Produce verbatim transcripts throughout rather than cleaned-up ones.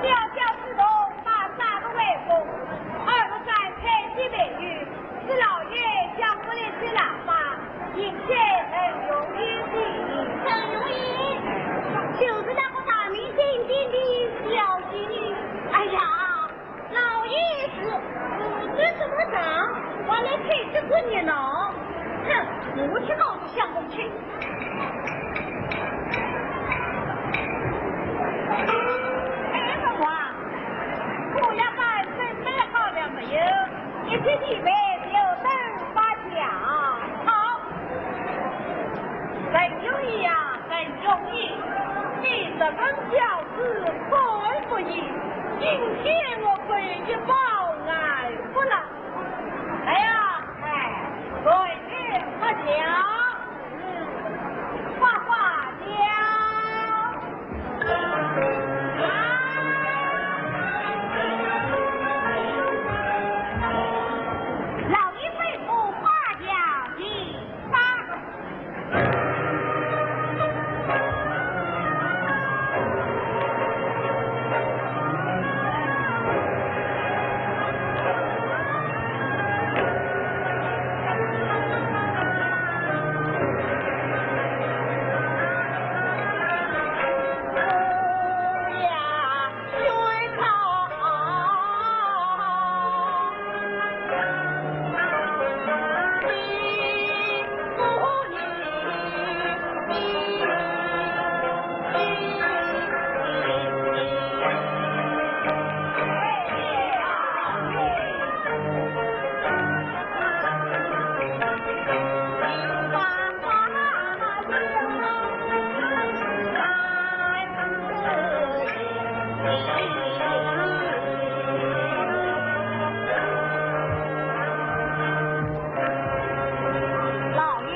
小小书童，打啥个威风？二十三岁的美女，是老爷叫我来吹喇叭，一切很容易的。很容易？就是那个大名鼎鼎的小仙女。哎呀，老爷是，嗯，这什么长，还来吹这个热闹？哼，我去告诉相公去。 哎，文华，姑娘们准备好了没有？一起预备，就等发奖。好。很容易呀，很容易。你这个小子，可不易。今天我可以一饱眼福了。 哎呀，哎，对对，发奖，嗯，发发奖。老爷吩咐发奖的。 老爷，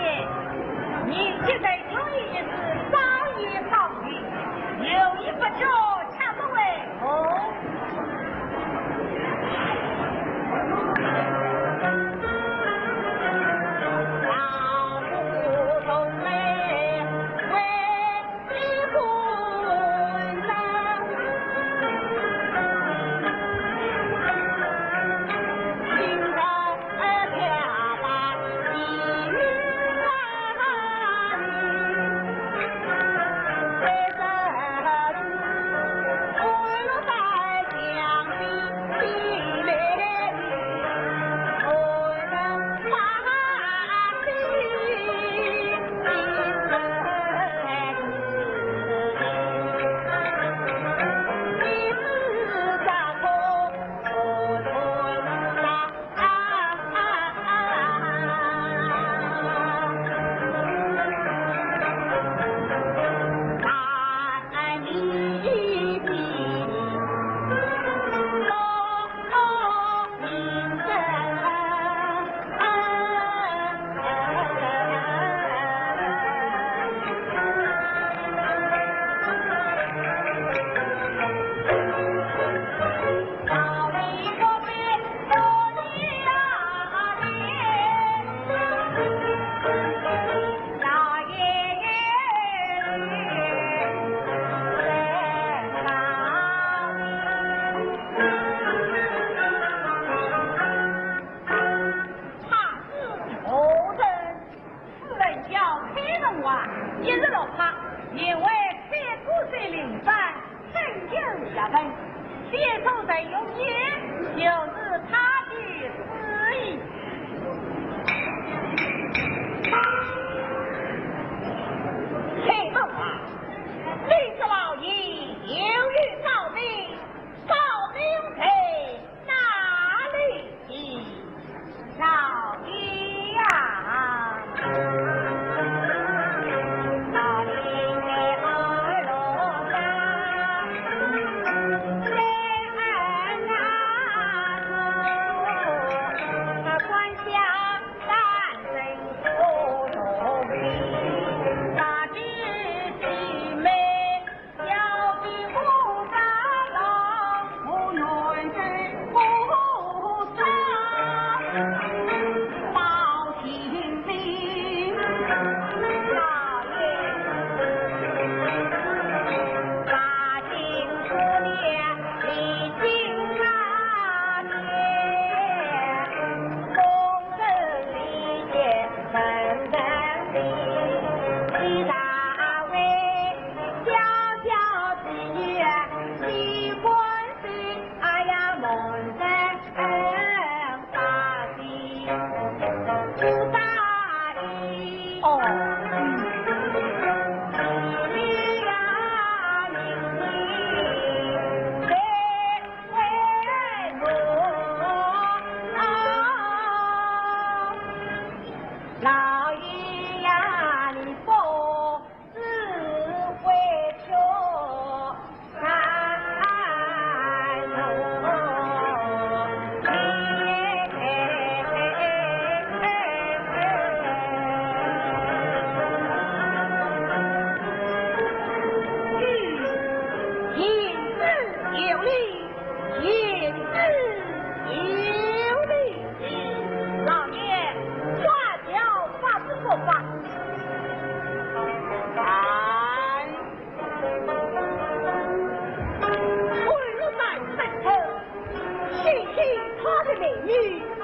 你这个有意思，少爷少爷，有意不觉，恰不为哦。老祖宗嘞，为 夫人叫开门话，一日落花，因为开过水灵山，很有学问。先生在用眼，就是他的诗意。开门话，李子老爷又有高明，高明在 哪里去？老爷呀，老爷在二楼上，在二楼。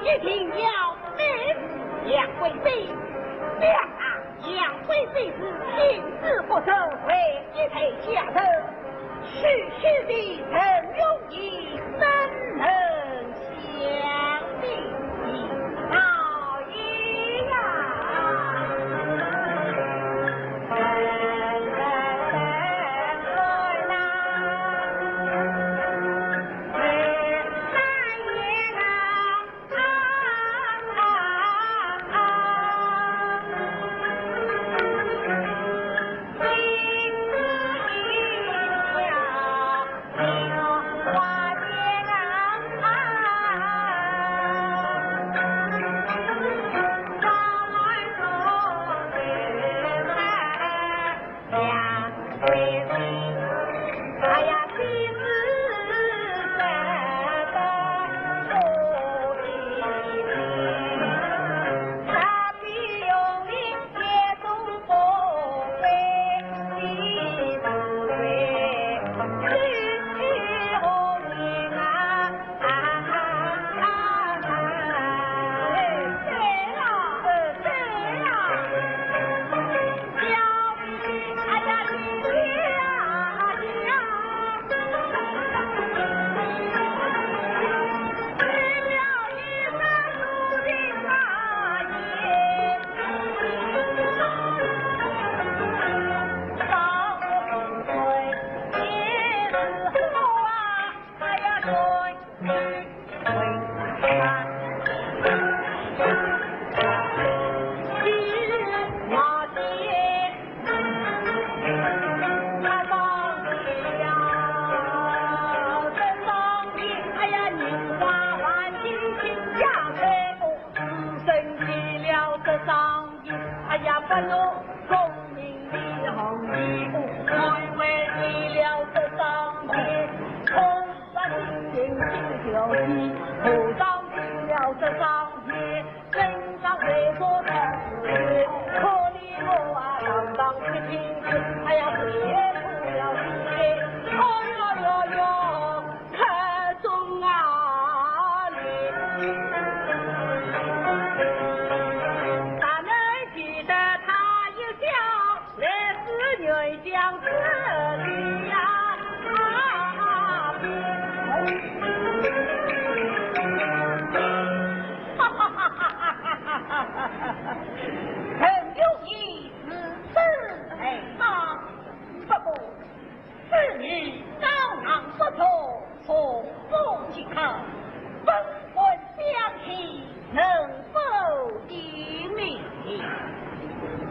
一定要命。杨贵妃，两啊，杨贵妃是心思不正，为一代佳人，许仙的陈荣英怎能想得起？老爷呀！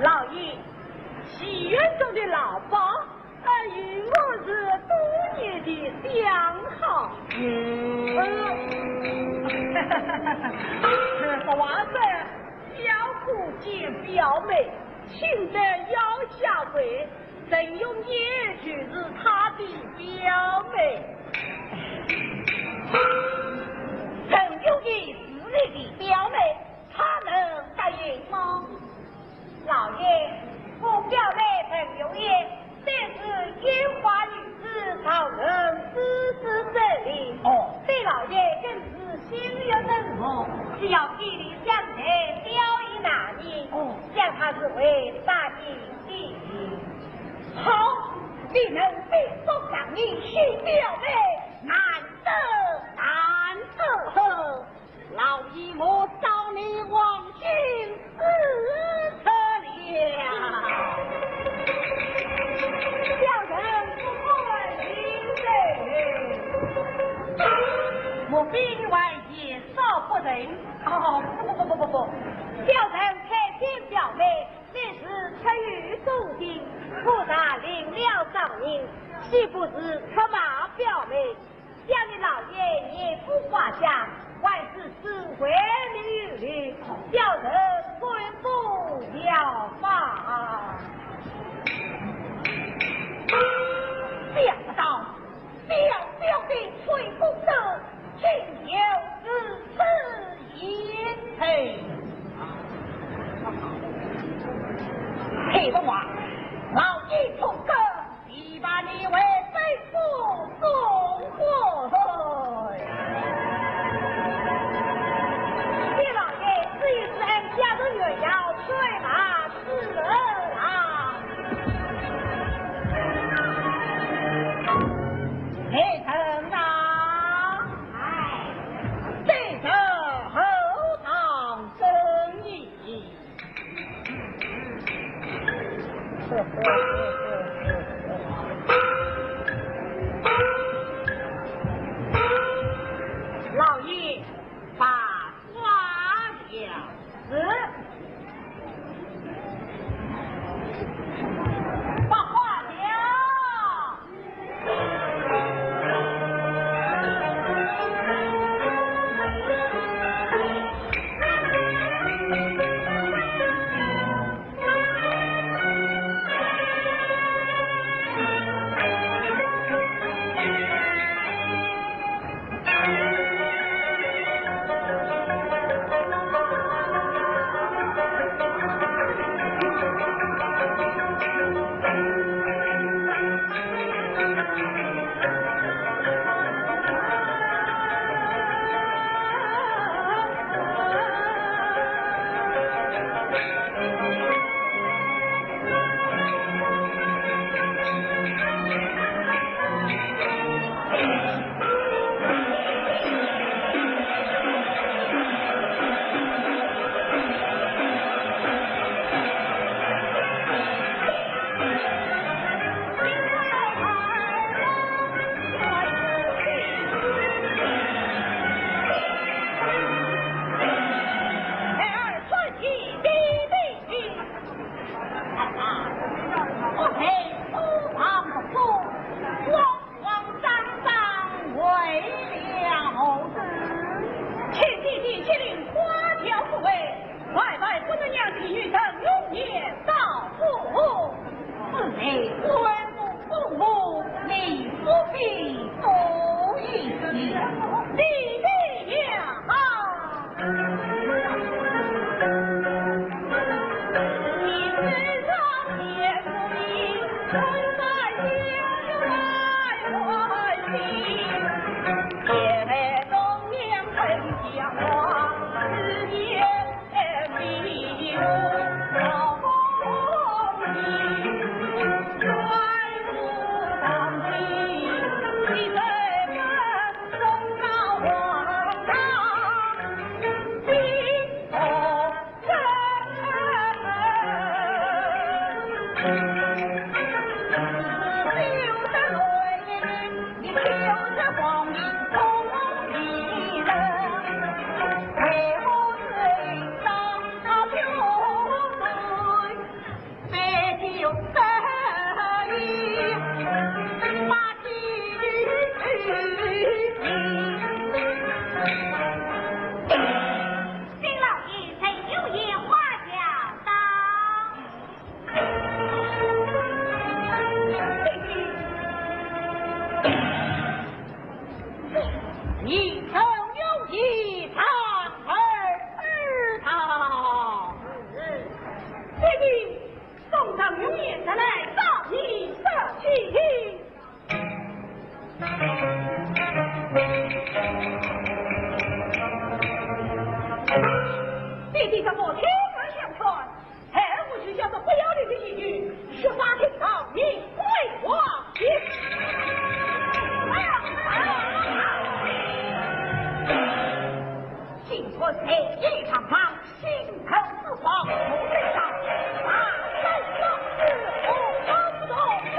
老爷，戏院中的老鸨，与我是多年的相好。嗯，这个话说，表哥见表妹，请得腰下跪，陈荣英就是他的表妹。陈荣英是你的表妹，他能答应吗？老爷，我表妹陈荣英，真是烟花女子，孰能知之则灵。哦，对老爷更是心悦诚服，只要地里向前表一男人，哦，想她是会答应的。好，你能背书上你许表妹，难得，难得。老爷，我招你王亲之侄了。小人不敢领罪。莫非你还言少不成？哦，不不不不不不，小人参见表妹， 你是出于忠心，不但领了赏银，岂不是出卖表妹？想你老爷年富华强，还是是为你有礼，小人万不效法。想不到 小小的崔公子，竟有如此贤才。黑龙王，老爷出阁，提拔你为北府总管。一头有一丈二二道。爹爹，送上永年再来，大礼三千。爹爹，这个天儿相传， 哎，我就晓得不要你的一句，说啥听到你归我也。今春谁也常常心头之狂，不知道哪来的自我不懂的人。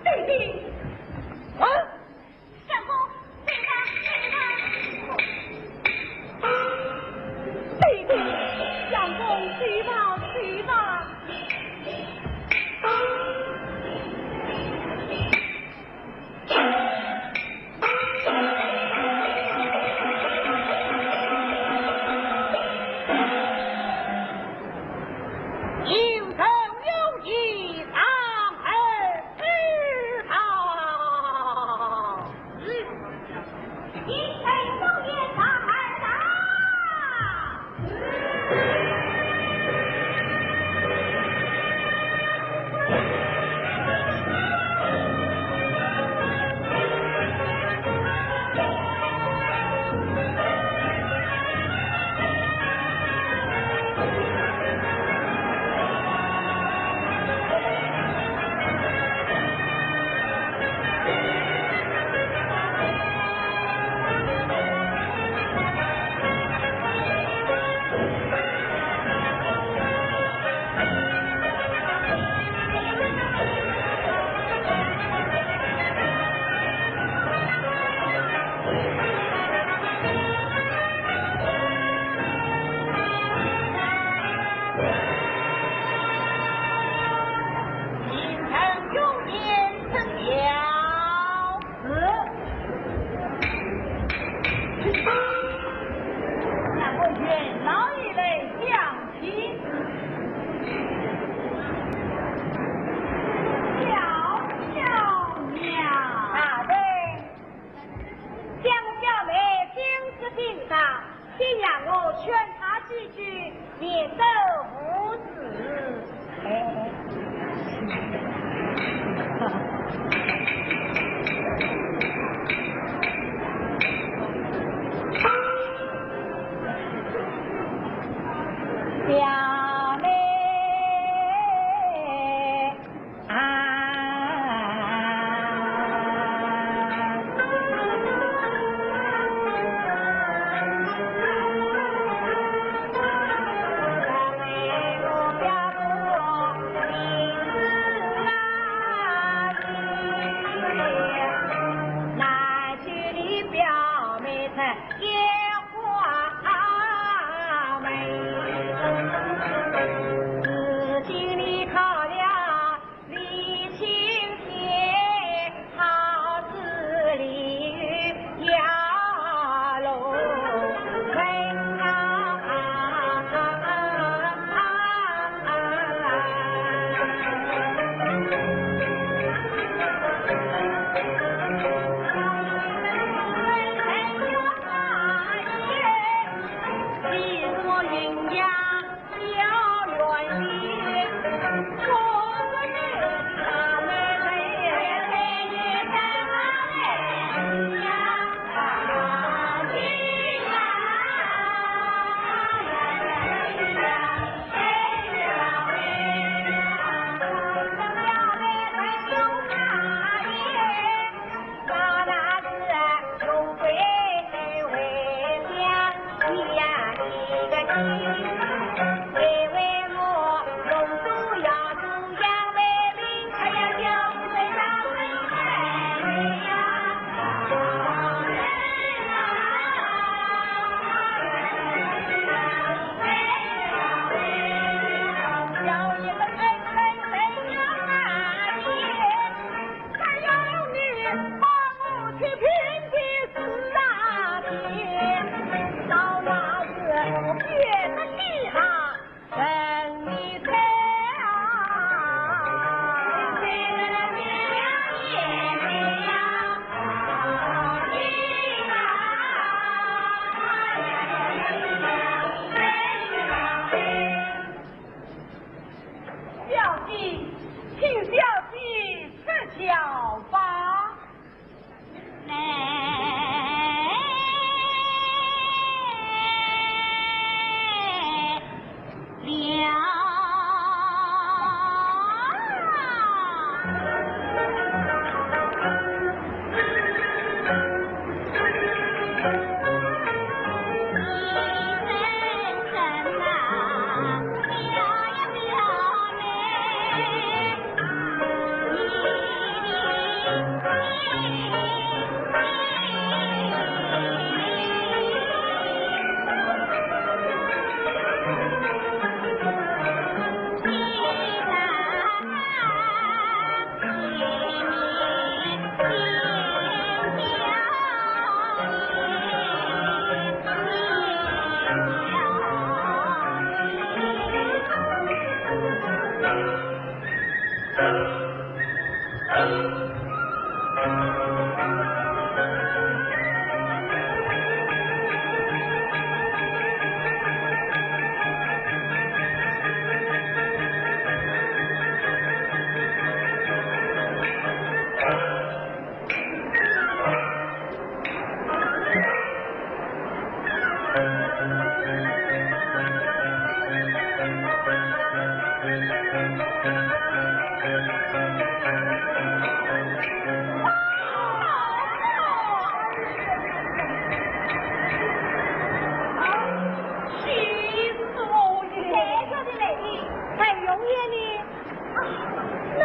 爹爹，嗯？ 相公，这个，这个。爹爹，相公，去吧，去吧。有头有尾，丈二二道。气死我了！谁说的嘞？还容易呢？啊，喏。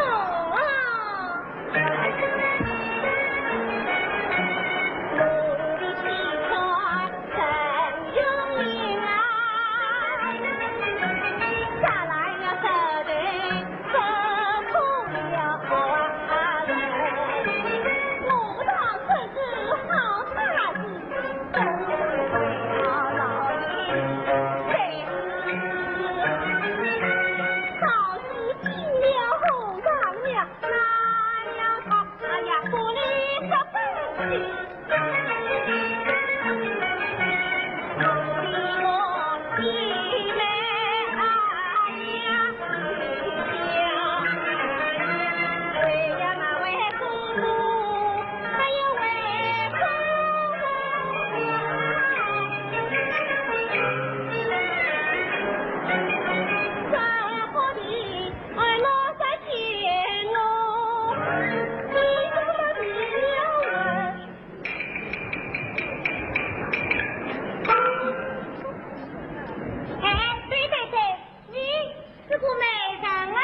哎，对对对，你是个美人儿。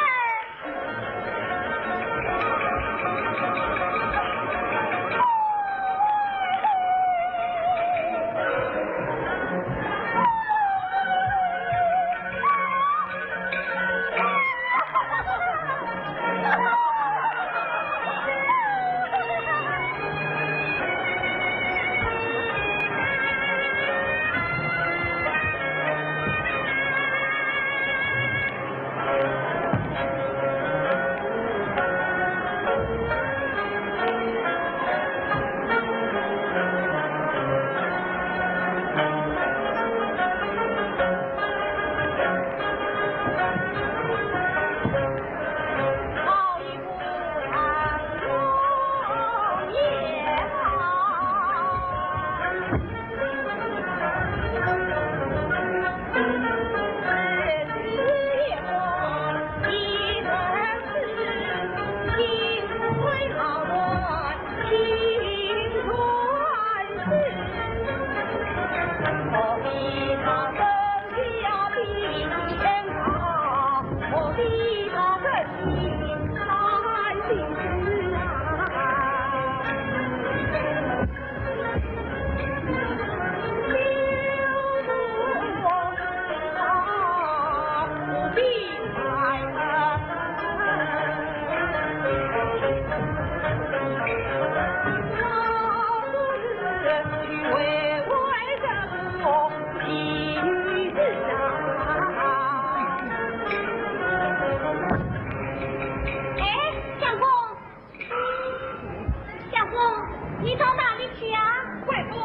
哎，相公，相公，你到哪里去啊？快说，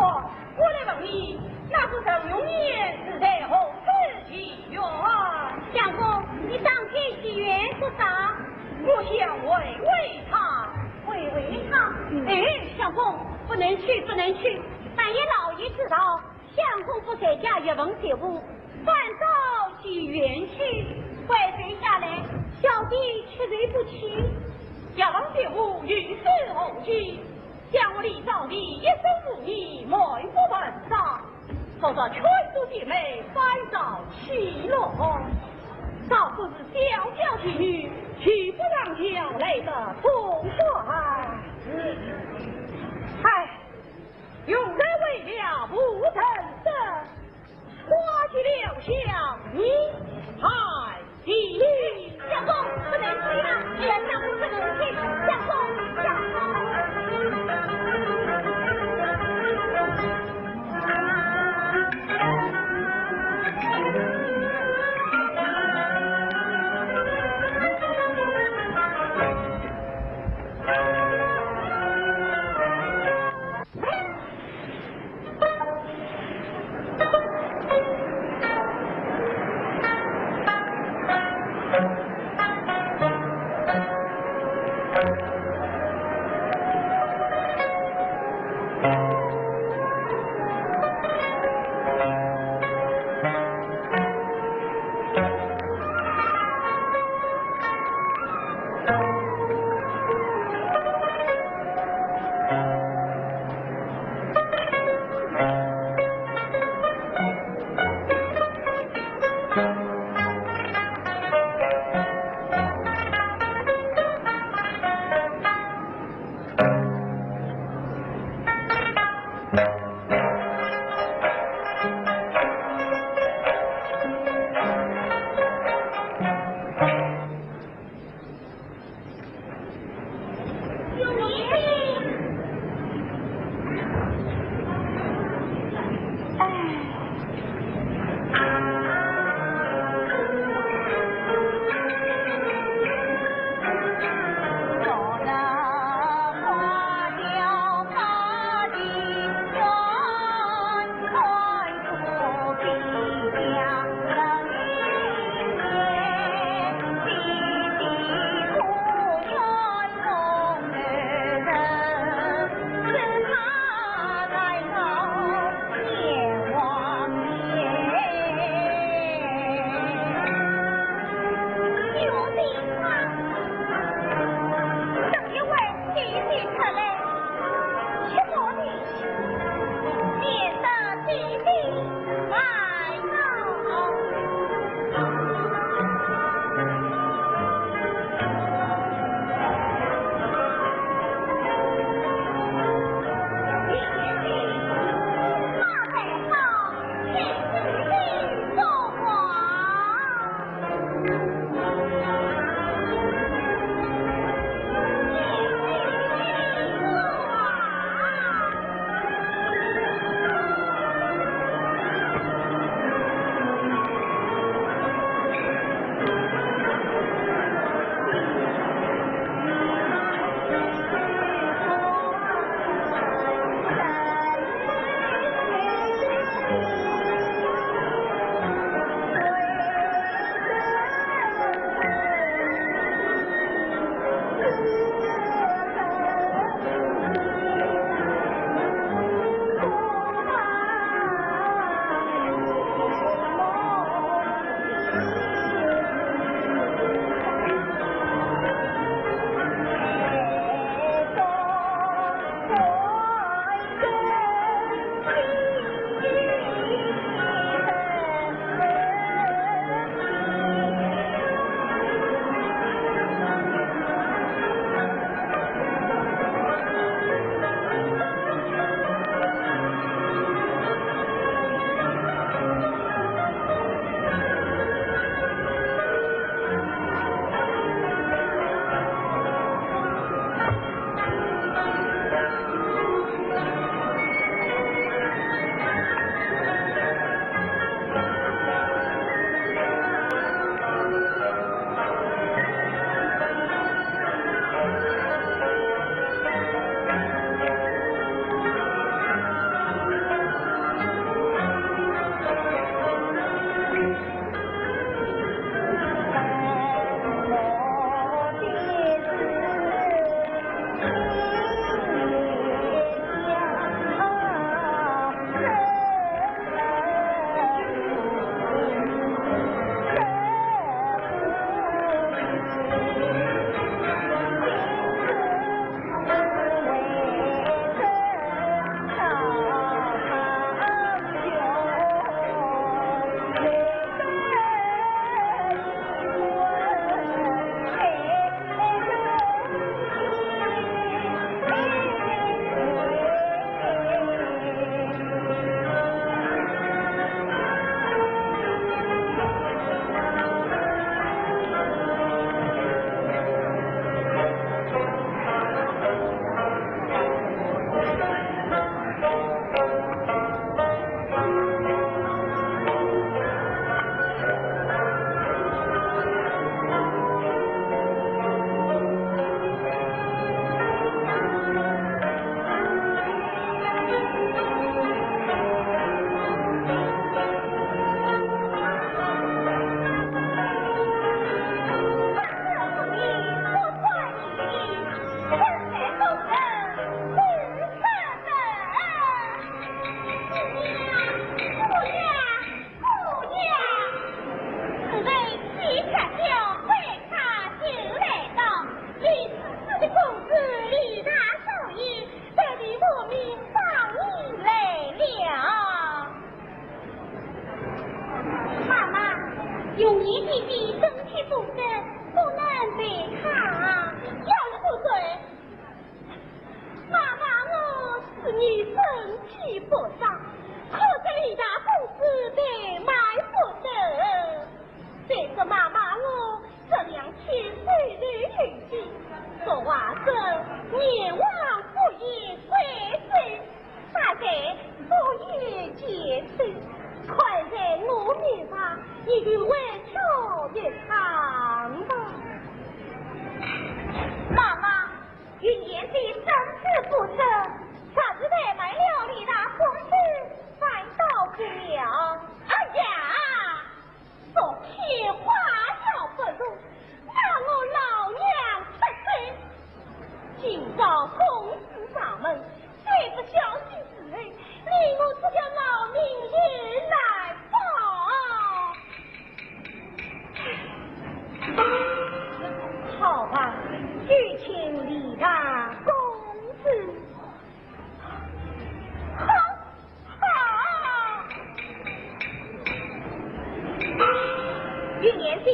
我来问你，那个陈荣年是在何处起 哟啊，相公，你打开戏院做啥？我想会会他。会会他？哎，相公，不能去，不能去。半夜老爷知道，相公不在家，月份节舞，反到戏院去。怪罪下来，小弟吃罪不起。月份节舞又是何意？ 想我李少爷一生无义，满腹文章，受到劝阻姐妹反遭欺落。若不是小小戏女，绝不上京来得痛快。唉，容我为了不成事， 花起了香你害的。相公，不能去啊！哎呀，相公不能去，相公，相公。委屈一场吧。妈妈，云贤姐身子不适，若是怠慢了李大公子，反倒不妙。哎呀，昨天花轿不入， 让我老娘出征，今朝公子上门，虽不孝心之人，你我只叫老命也难保。好吧，有请李大公子。好， 好，云贤姐，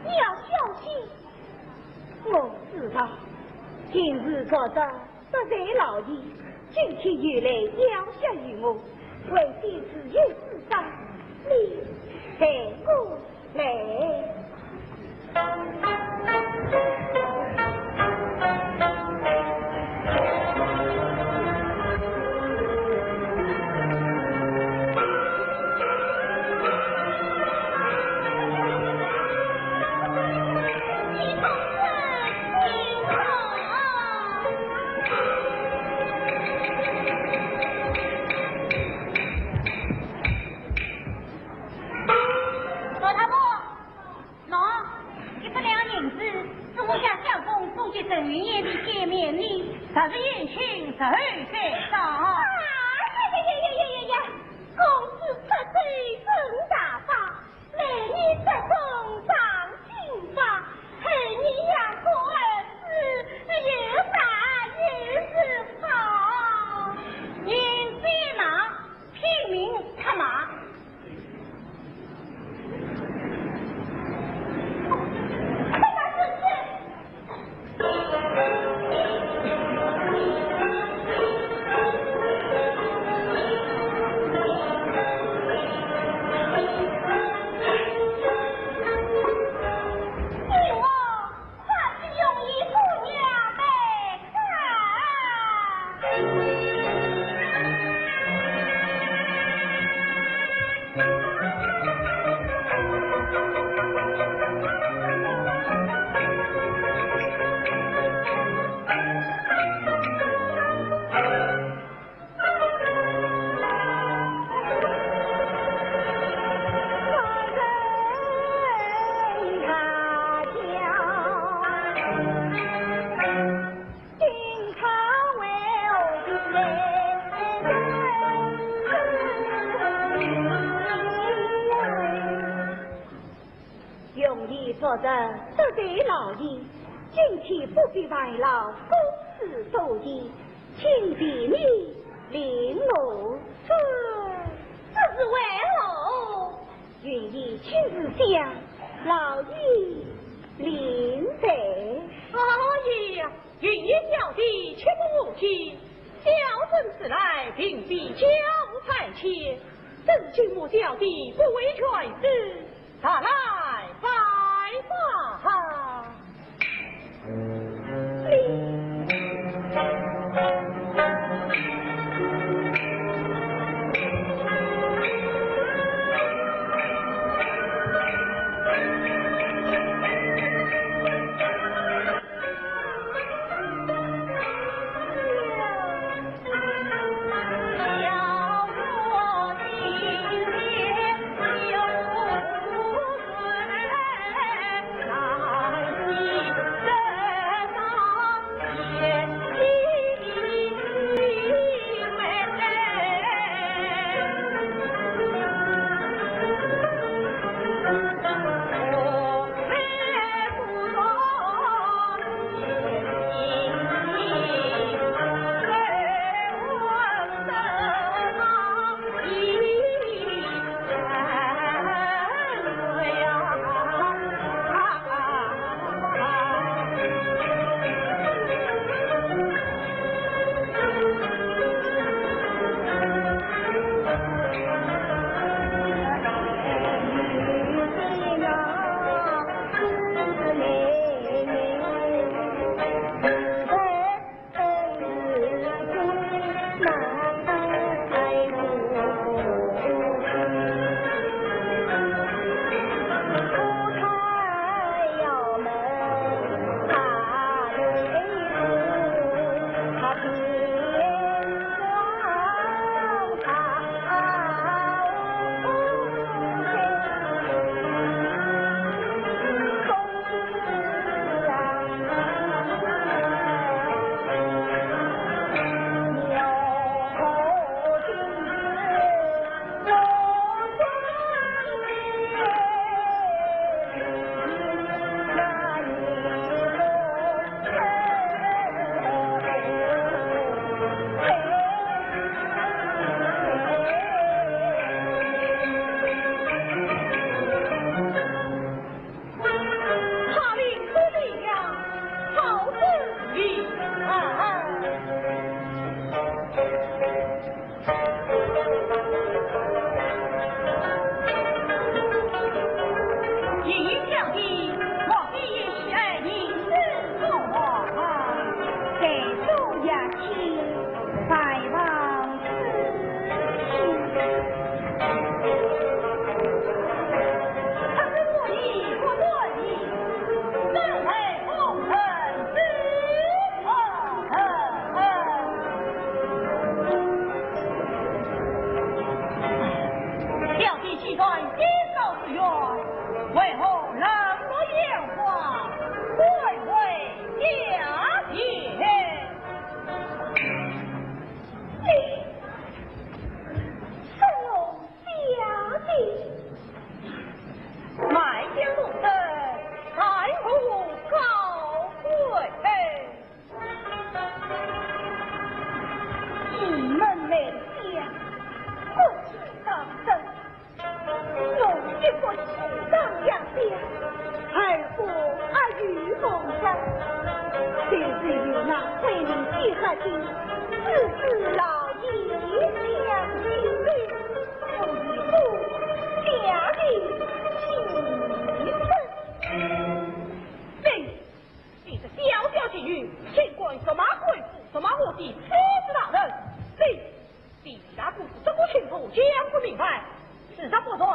你要小心。我知道，今日昨日得罪老爷，今天又来要挟于我，为的是有主张，你待我 来。老太婆，喏，一百两银子，是我向相公送给陈云贤的见面礼，若是有请，随后再上。啊，呀呀呀呀呀呀呀！公子出手真大方，男儿出中上金榜，后日养个儿子，有啥有是好。银子拿，拼命出马。 容易昨日得罪老爷，今天不必烦劳公子多言，请便你领我走。这是为何？云姨亲自讲，老爷领罪。老爷呀，云姨小姐切不无礼，小生此来并非叫差遣，只是敬慕小姐不畏权势， 拿来拜吧。啊！你小弟，我非也是爱你。是我啊，在座雅卿，在望 小弟既然天高之远，为何冷落杨花，贵为家姐？你，说我 小姐，卖香弄灯，谈何高贵？倚门卖香，不喜当真。我一个喜当杨家， 儿我阿有梦想，就是有那桂林西客厅，只是老爷相亲的，我也不嫁的气氛。你，你这小小妓女，竟敢什么贵妇，什么我的夫子大人！你 地下故事，这个清楚讲不明白，事实不然，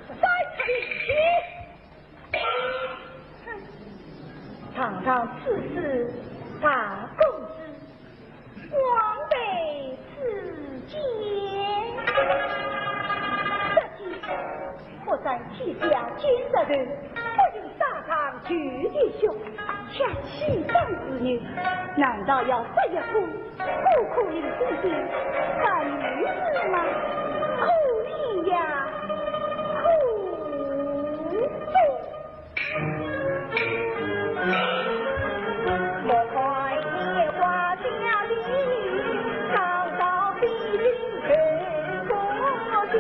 三十里地。堂堂此事，大公子，枉费此间。这计，我在计较奸贼头，不用打仗救弟兄， 抢西藏之女，难道要这一步，苦苦灵心的，敢于死吗？苦命呀，苦命！莫看野花香里，高高低低人不行。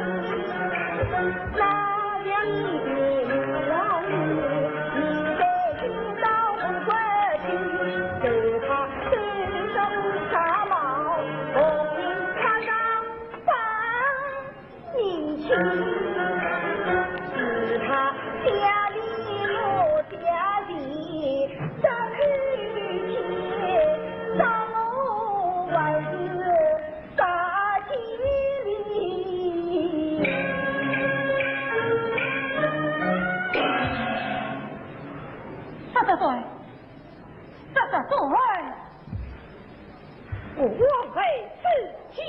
啥啥啥？啥啥啥？我枉费此间。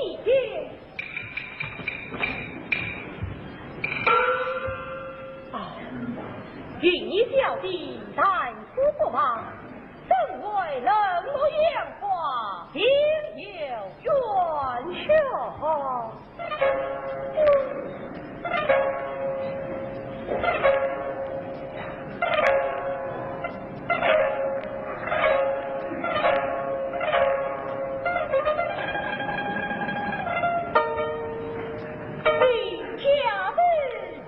啊，云儿小弟，但是不忙， 怎会冷落杨花，别有冤仇？你家的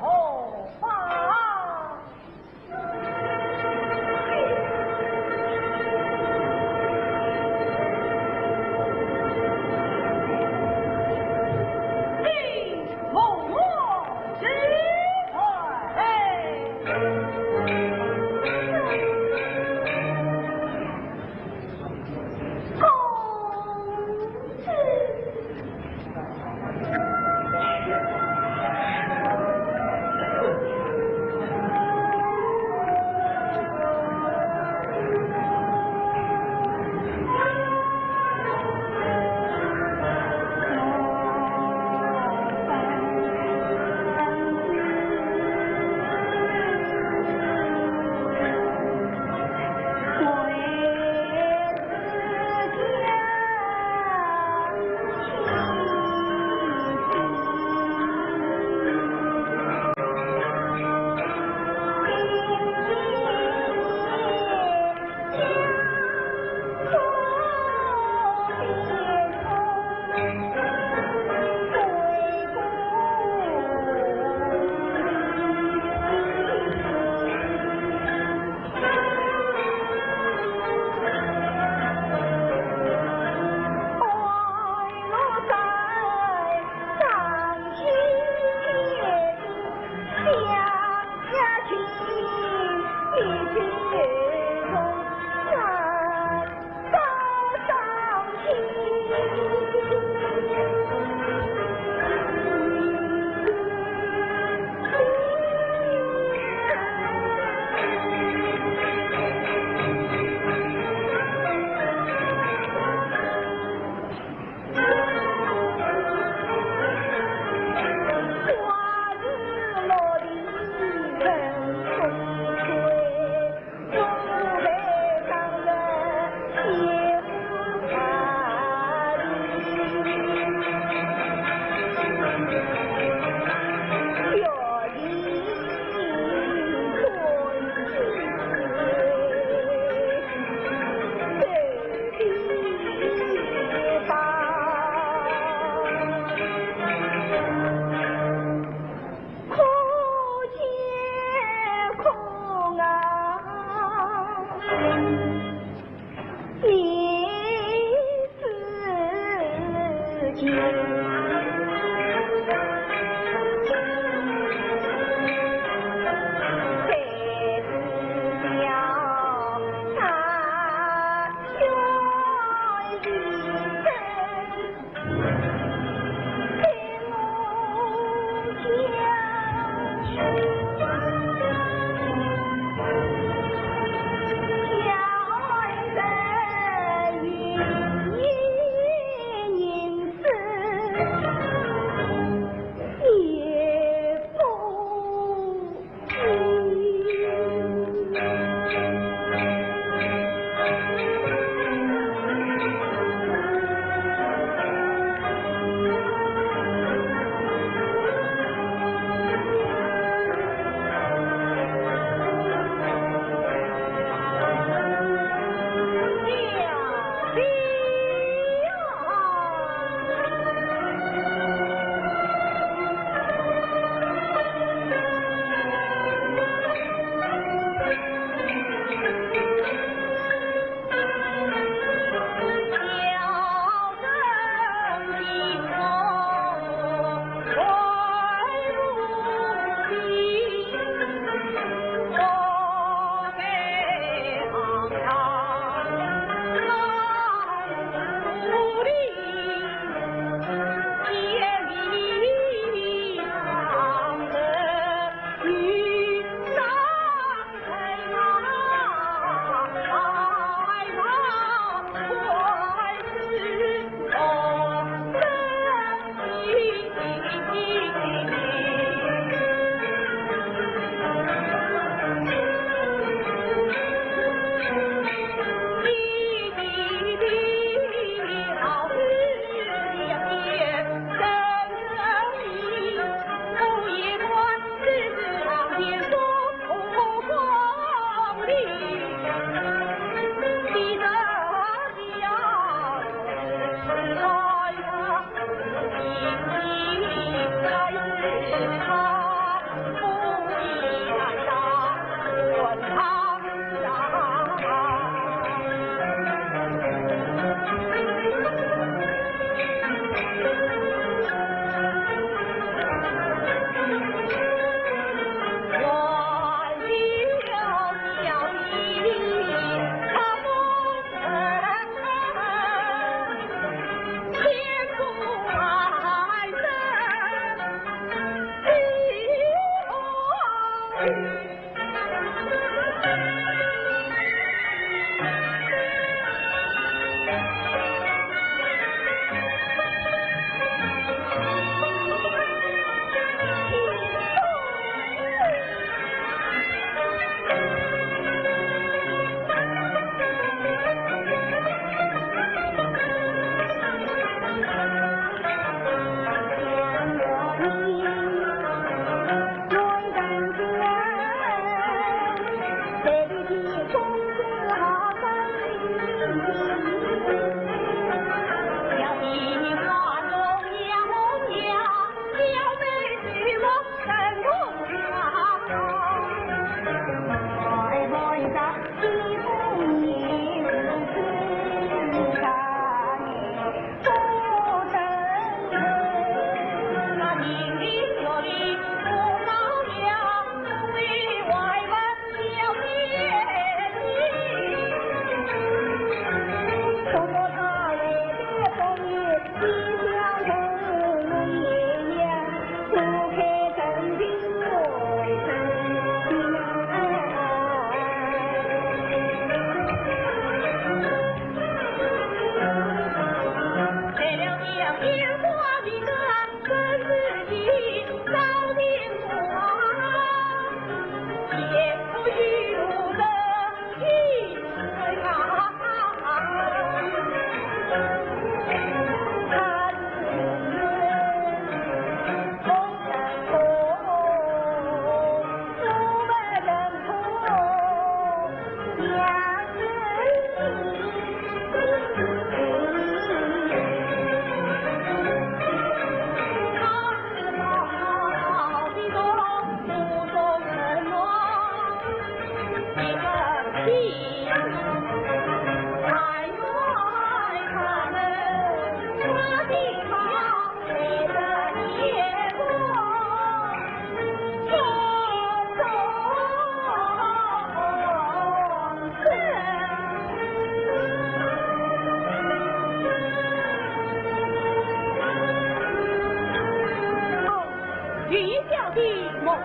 何方？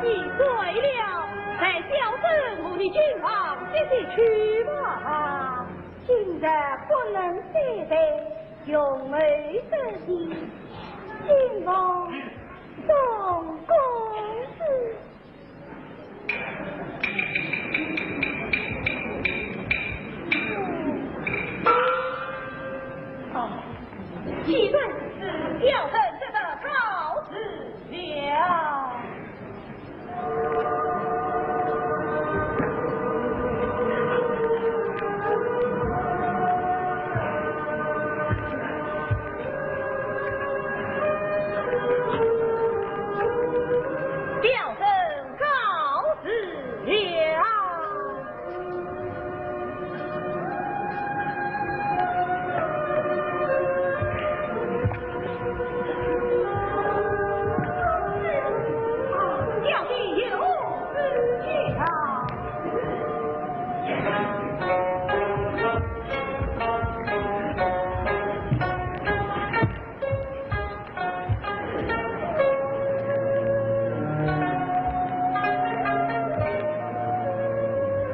你醉了，待小生和你进房歇息去吧。今日不能再待，容后得礼，进房送公子。 哦，既然如此，小生这就告辞了。小生告辞了。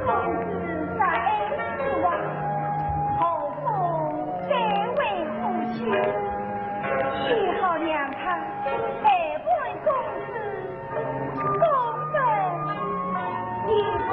公子在此啊，后封三位夫妻，许好让他陪伴公子，共分一封。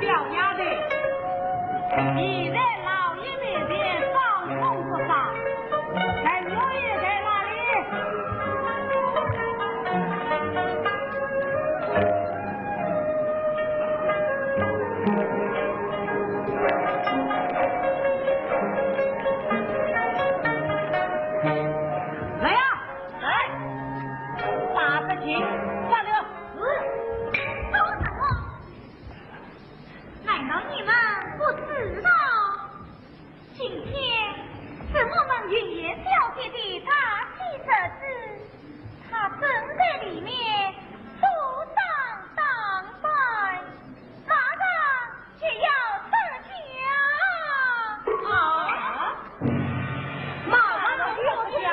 小丫头，你在老爷面前放风不放？陈月也在哪里？ 来呀，来，打个停，下流。嗯，说什么？难道你们不知道？ 今天是我们云烟小姐的大喜日子，她正在里面梳妆打扮，马上就要出嫁。啊？马上就要出嫁？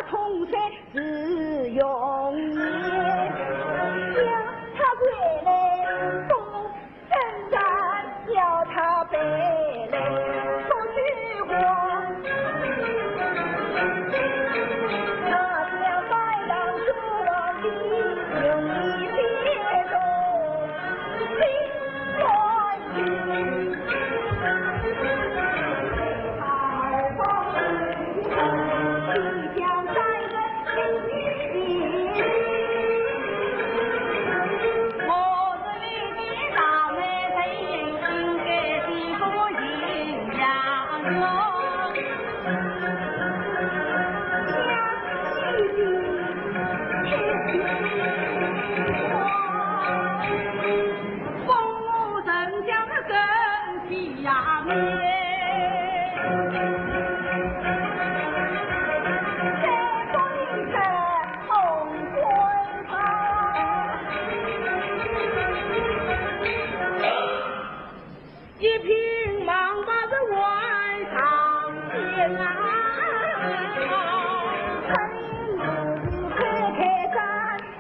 同山是永远。要他回来，风声在要他回来，不许我。他将白浪做王的永远别动。 一品忙把这万上天啊，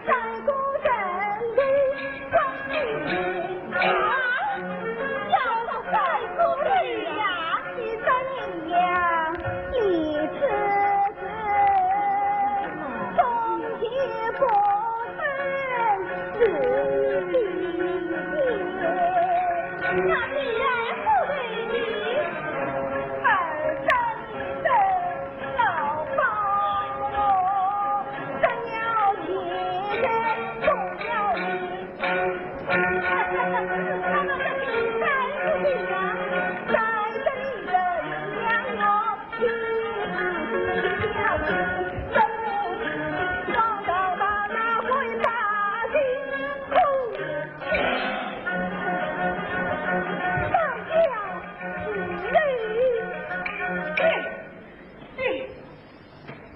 三个人头光明啊，要到三个人呀，你三人呀，你这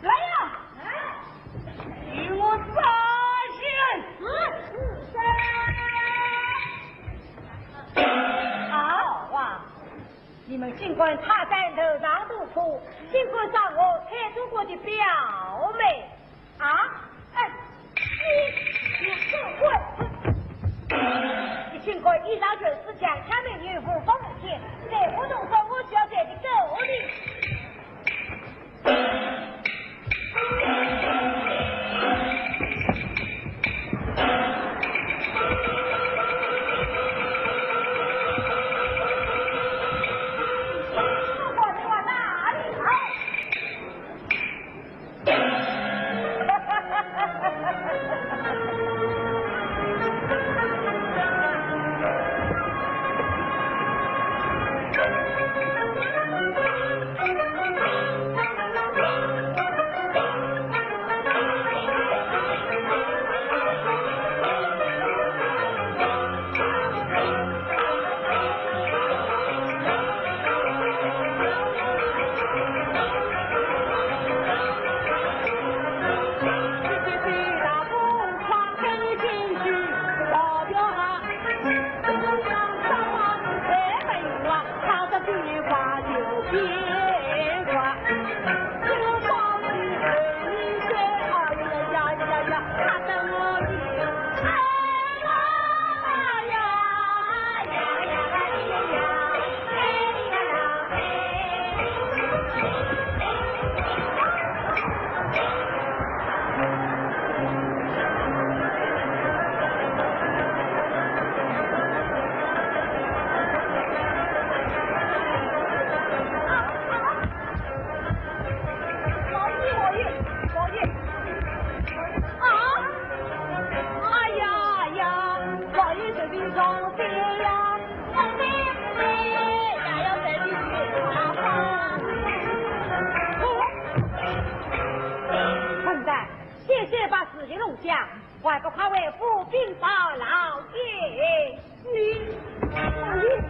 来呀！与我招亲！好啊！ 你们竟敢踏上头上的土，竟敢伤我开祖国的表妹啊！哎，你，你，你，你竟敢以上权势强抢民女，无法无天，再不动手，我就要斩你狗头！ 老爷，老爷，老爷！啊！哎呀，哎呀，老爷这里上山呀！上山，上山，呀，要带你去看看。哦，混蛋，险些把事情弄僵，还不快回府禀报老爷！ 你，你。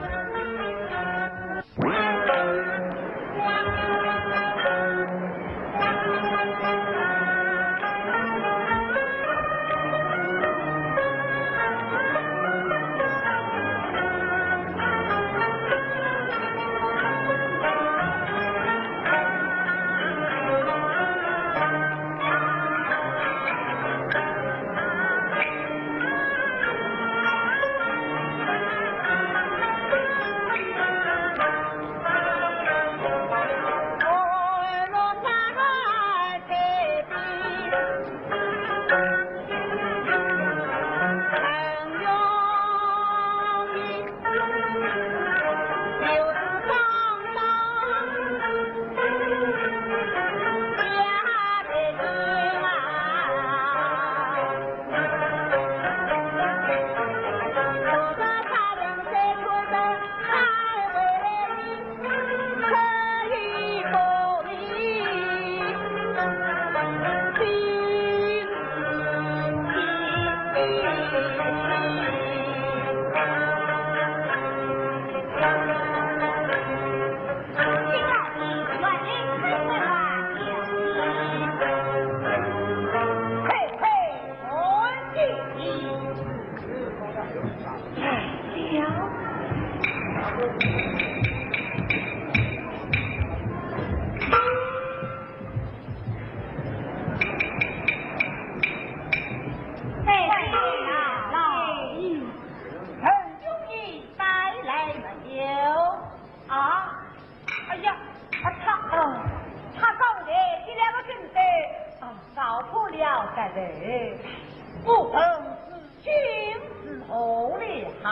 破了这人，不问是君是何人好，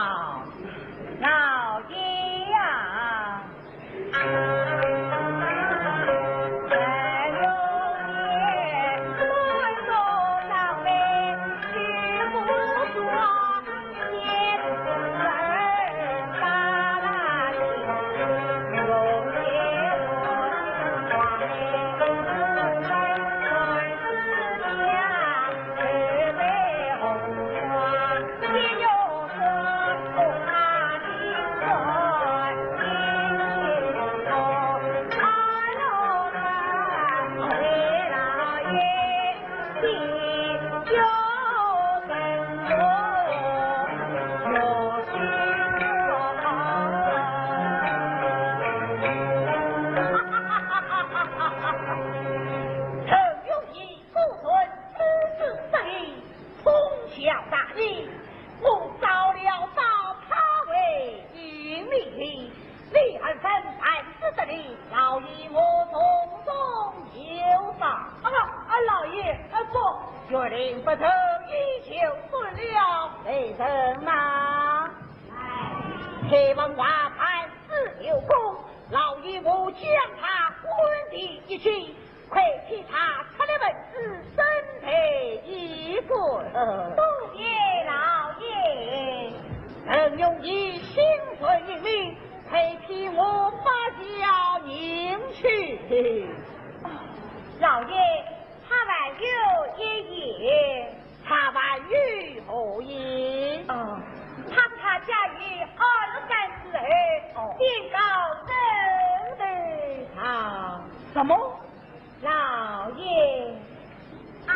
老爷呀！从小大义，我招了招他为引迷。你二人办事得力，老爷我从中有赏。啊，啊，老爷，啊，不。岳林不成，依旧算了。为什么？哎，黑王瓦盘自有功，老爷我将他关进一起， 快替他出了门子，准备一官。多谢老爷。陈荣义心存英明，快替我发下人去。啊，老爷，他还有一言。他还有何言？啊，他说他家有二十三子后，哦，便告人头堂。什么？ 老爷。啊，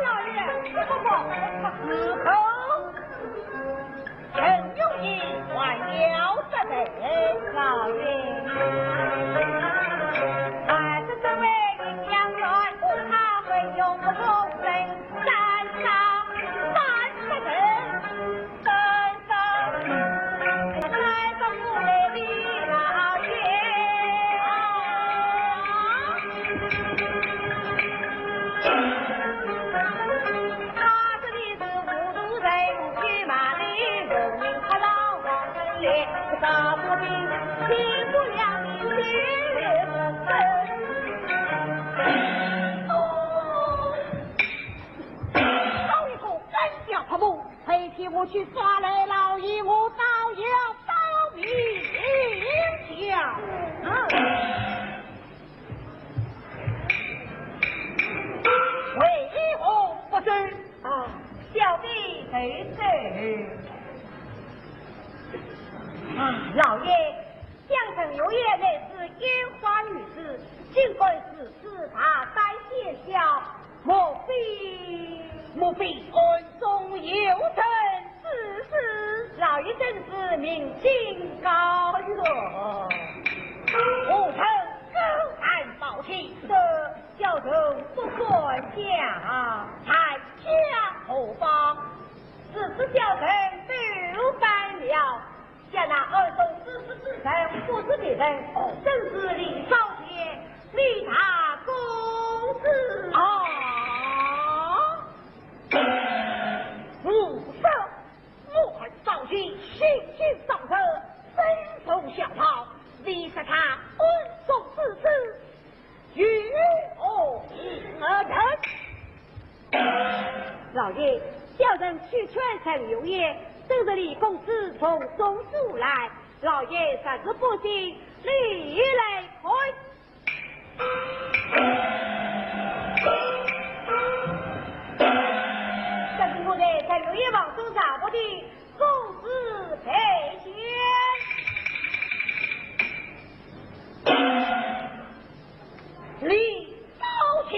老爷，不不不，是否？陈荣义还要得罪。老爷，还是这位一将军，他会用不着人三招三十人。 好一个干将泼墨！ 快替我去抓来老爷，我倒要报名叫。嗯。为何不走？啊，小弟陪走。啊，老爷， 江城有爷乃是烟花女子，竟敢如此大胆奸笑，莫非，莫非暗中有人指使？老爷真是明镜高照。武臣高谈阔论，这小人不敢讲。谈笑何妨？如此小人都犯了， 想那暗中指使之人不是别人，正是李少爷，李大公子。啊！无赦！我儿少爷心性刚直，身受小桃，你说他暗中指使， 与我一人。老爷，小人去劝陈荣义，正是李公子从中阻拦，老爷实是不信，你来看。这是我在陈荣义房中查过的公子佩剑。 李少卿。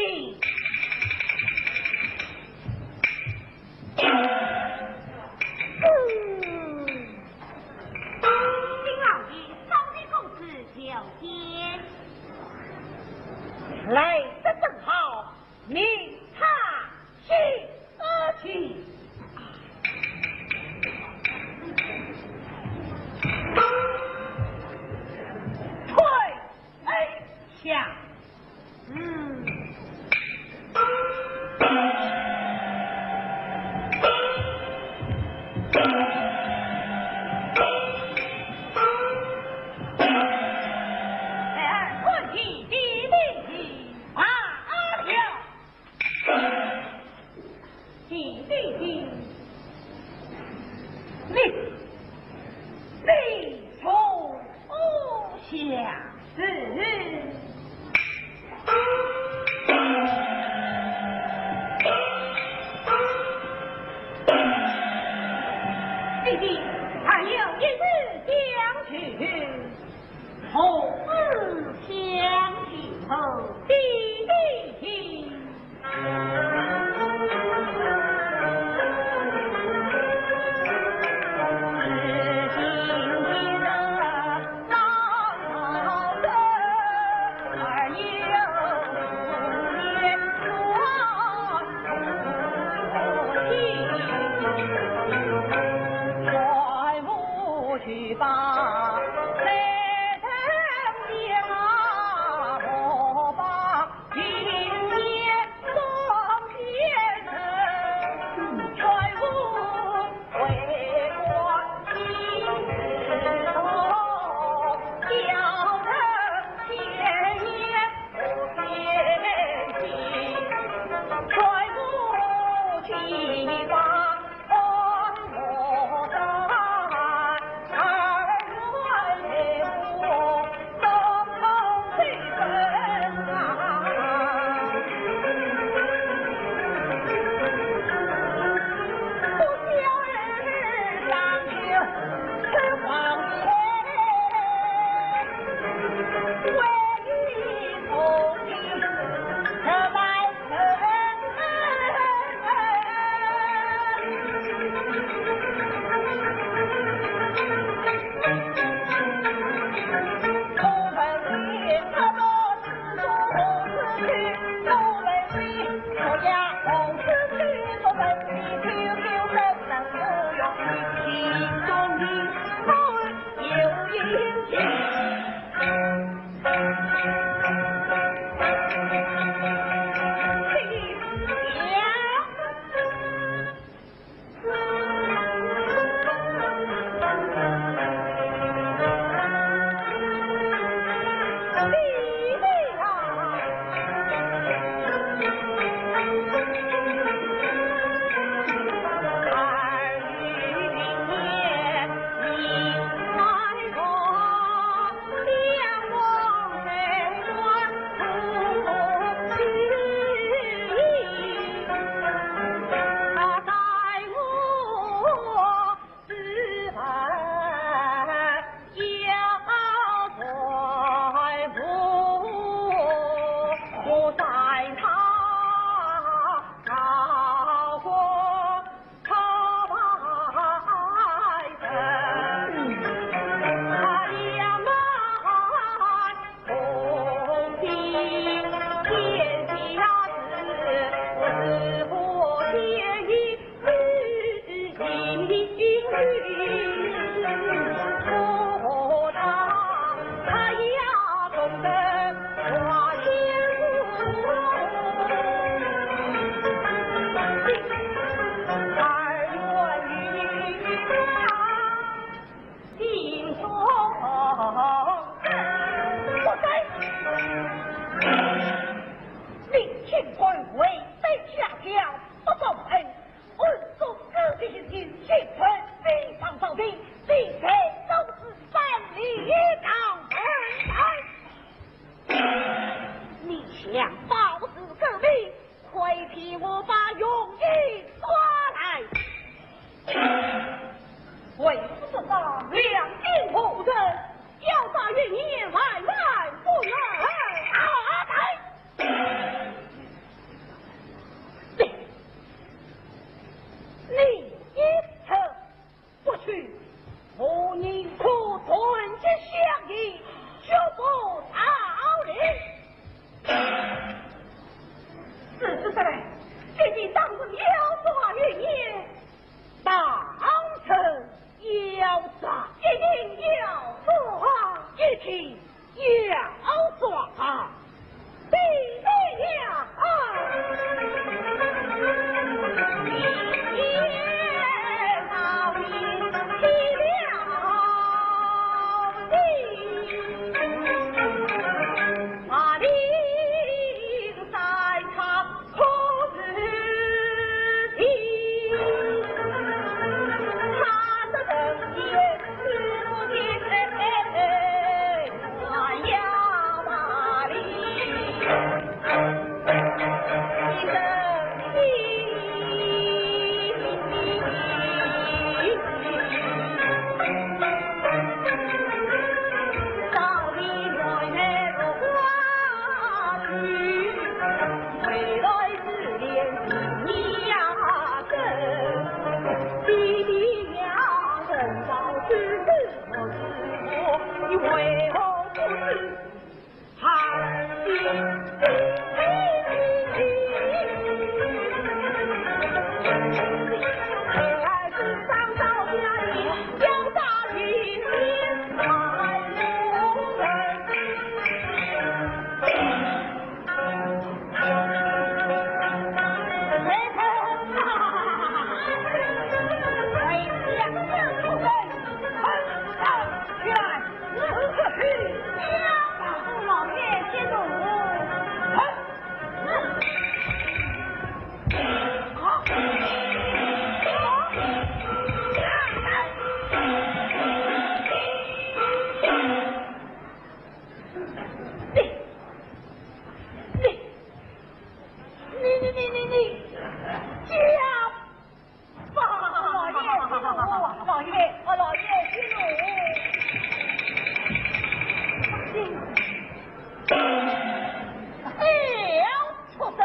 你，你从何下手？弟弟，还有一事相求。何事相求？弟弟。 你想保住狗命，快替我把容颜抓来。为父说话，两军无人，要杀于你万万不能。啊，来！你，你一走不去，我宁可断绝乡谊，绝不逃离。是，是，是，姐姐当真要杀于你，当真要杀，一定要杀，一定你家吧。老爷息怒，老爷，哦，老爷息怒。哎呀，畜生！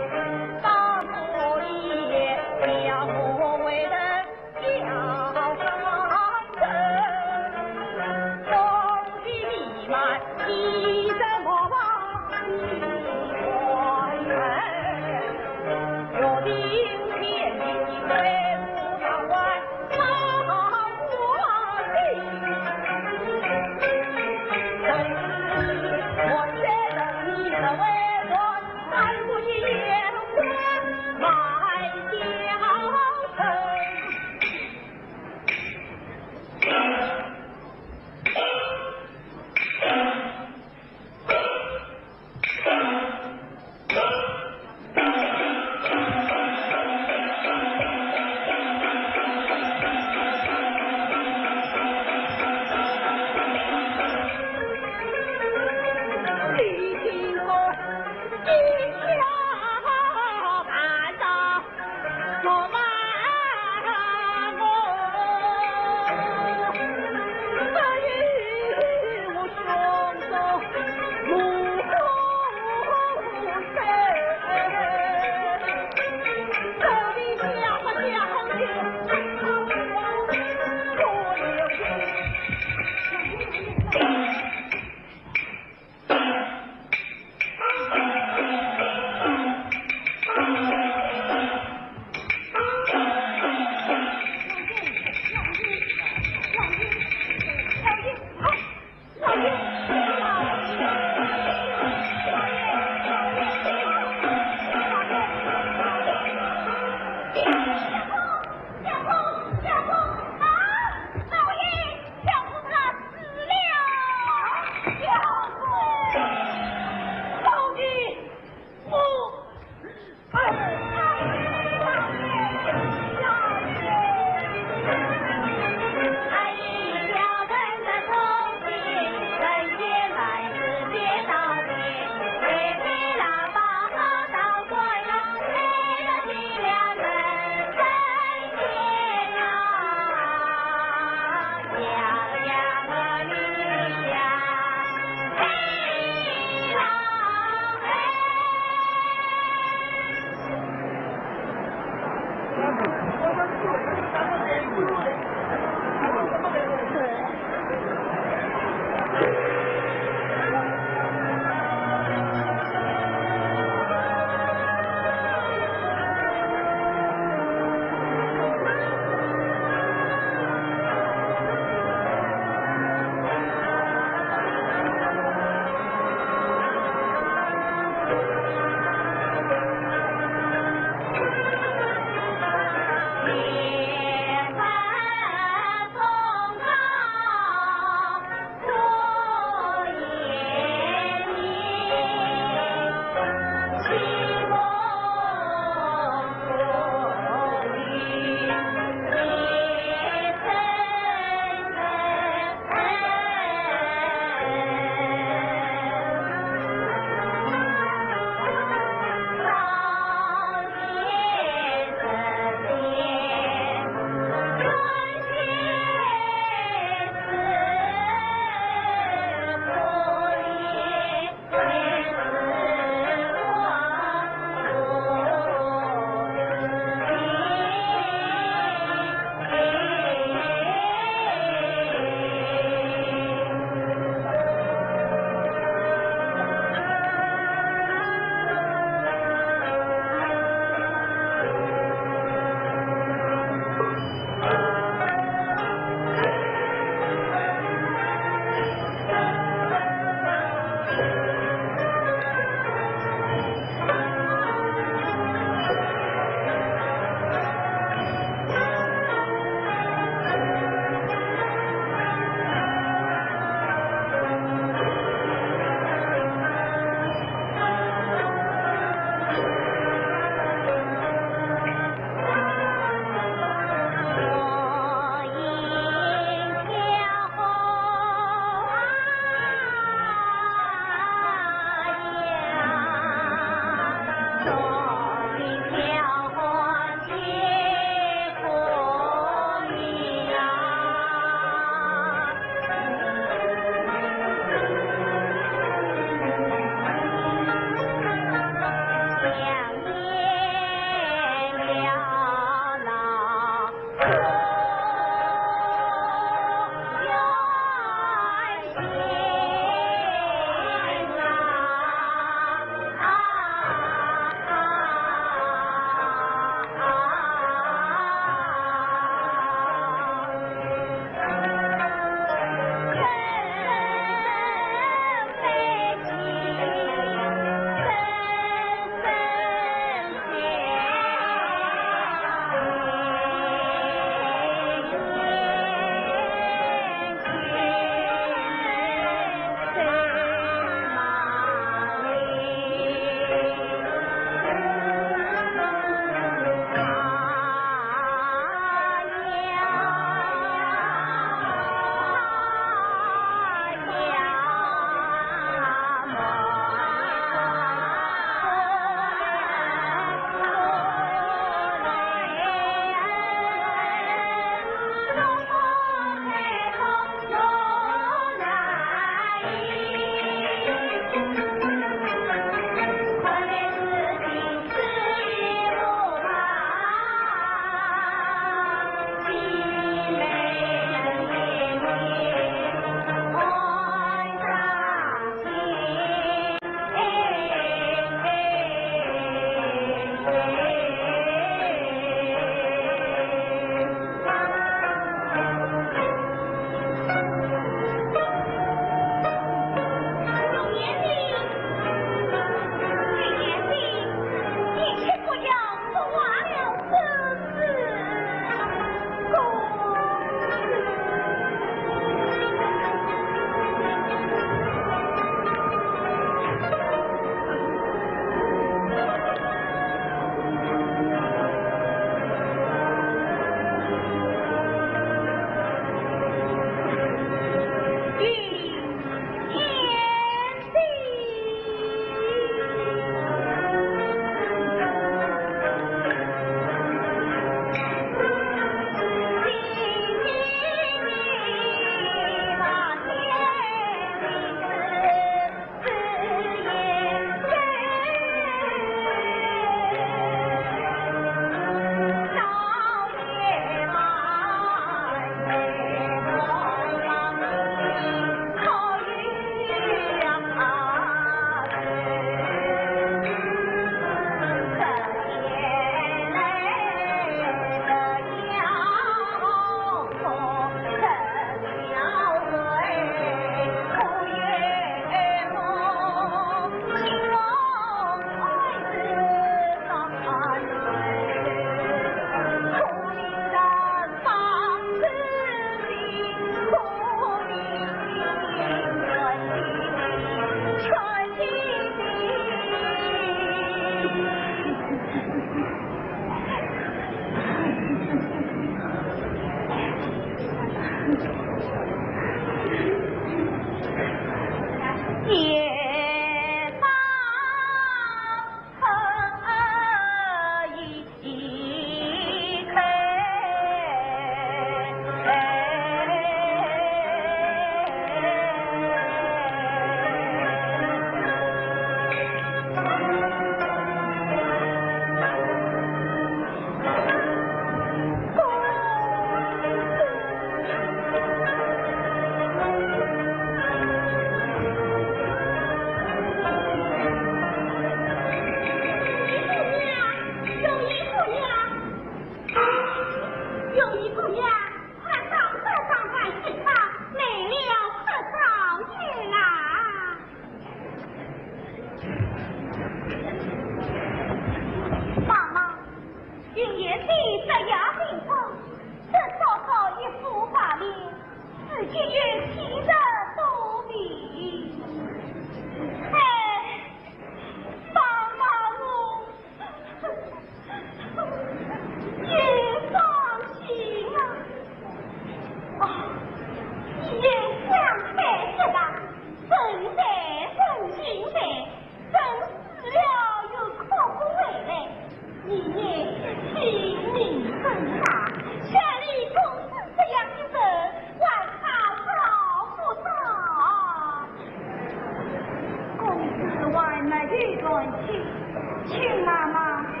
请妈妈再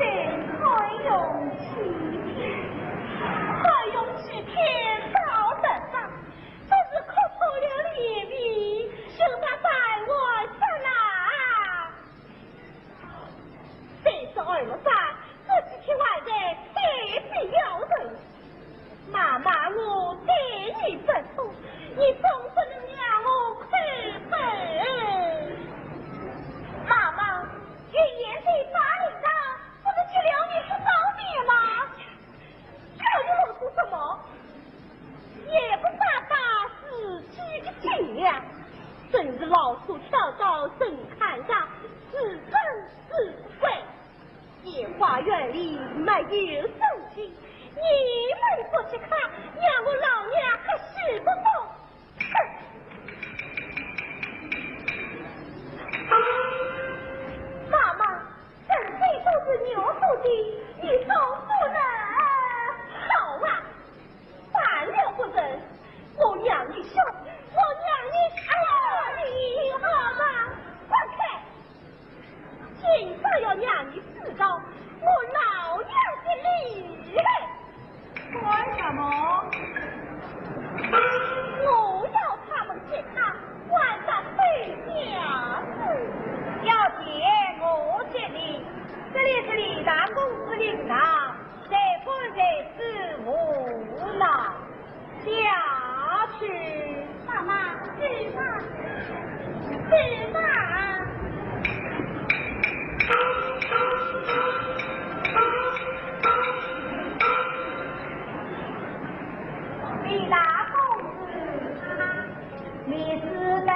宽容几天。宽容几天到得啥？这是磕破了脸皮，休得再玩耍啦。再说二月三，这几天还在开心摇头。 妈妈，我对你不错，你总不能让我亏本。妈妈，云烟在巴陵上，不是去了你不方便吗？叫你我做什么？也不打打自己的斤两，真是老鼠跳到神龛上，自尊自贵。 御花园里没有圣经，你们不去看，让我老娘可受不了。哼！妈妈，人非都是牛做的，你总不能……好啊， 犯了不成，我让你笑，我让你……哎呀，你好吧，滚开！今朝要让你知道我老娘的厉害。干什么？我要他们给他关到黑家去。要见我这里，这里是李大公子领堂， 谁敢谁是无奈下去。妈妈，是吗？是吗？李大公子，你是在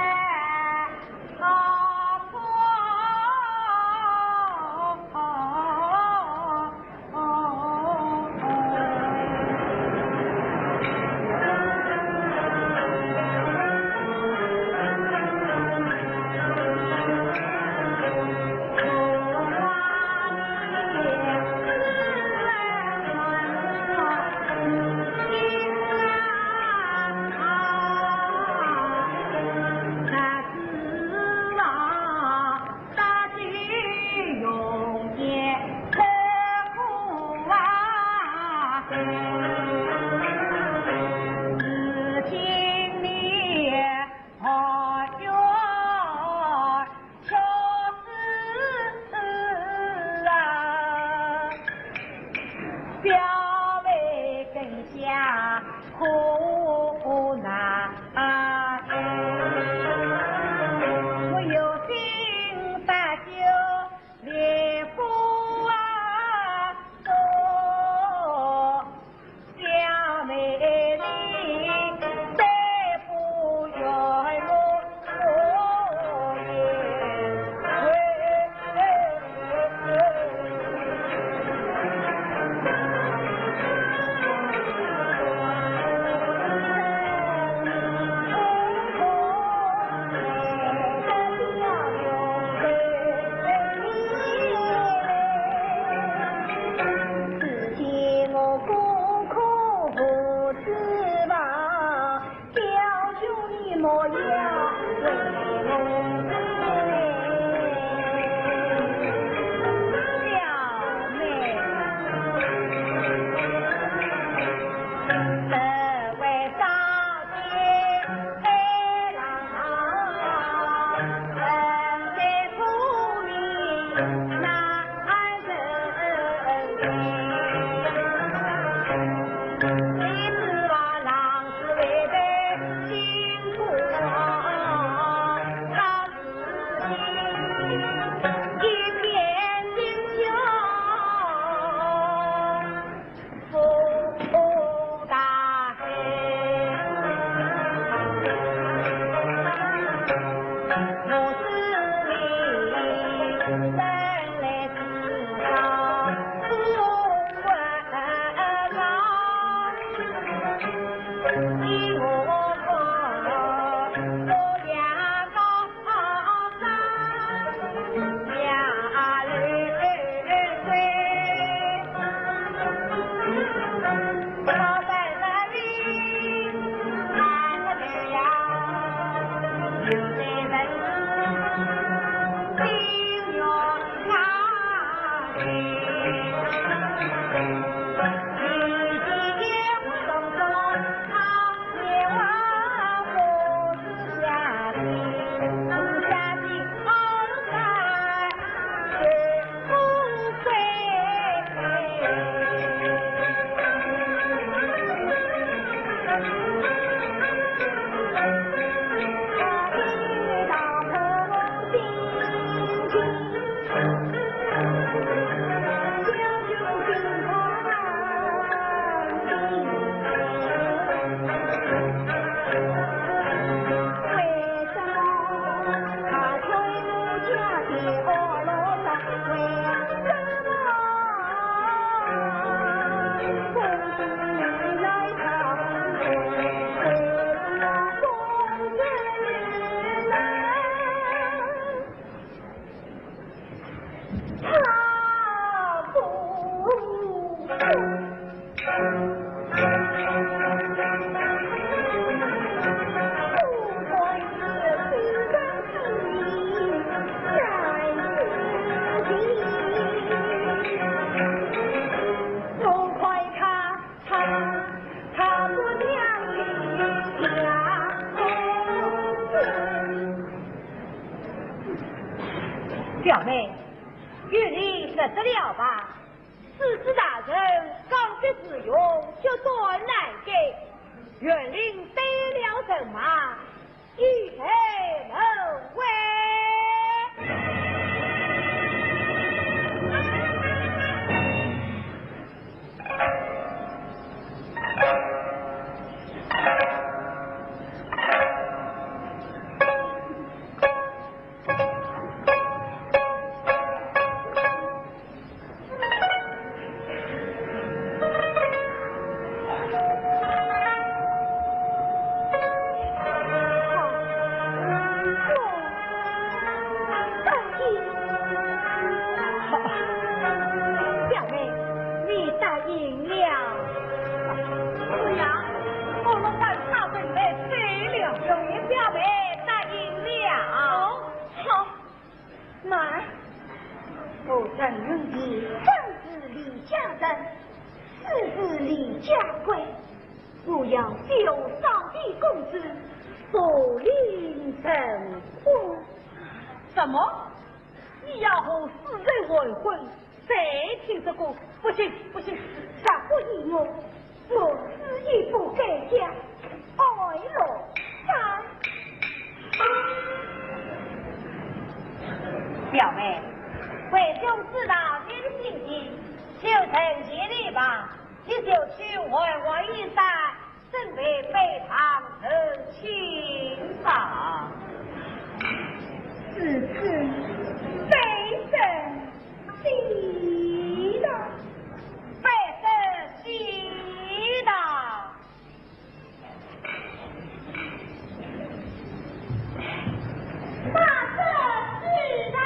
表妹，与你说得了吧？世子大人刚撅自用，决断难改。园令得了人马，已在门外。表妹，你答应了？是呀，我们把他准备对了。有言表妹答应了。哦，好。 慢，我陈云逸本是李家人，世子李家贵，我要救扫地公子，复临陈国。什么？你要和死人完婚？谁听说过？不行，不行，这不依我。 我死也不改嫁，爱罗衫。表妹，为兄知道你的心意，就成全你吧。你就去换换衣衫，准备拜堂成亲吧。世子，卑身 谢道。卑身谢道。大哥谢道。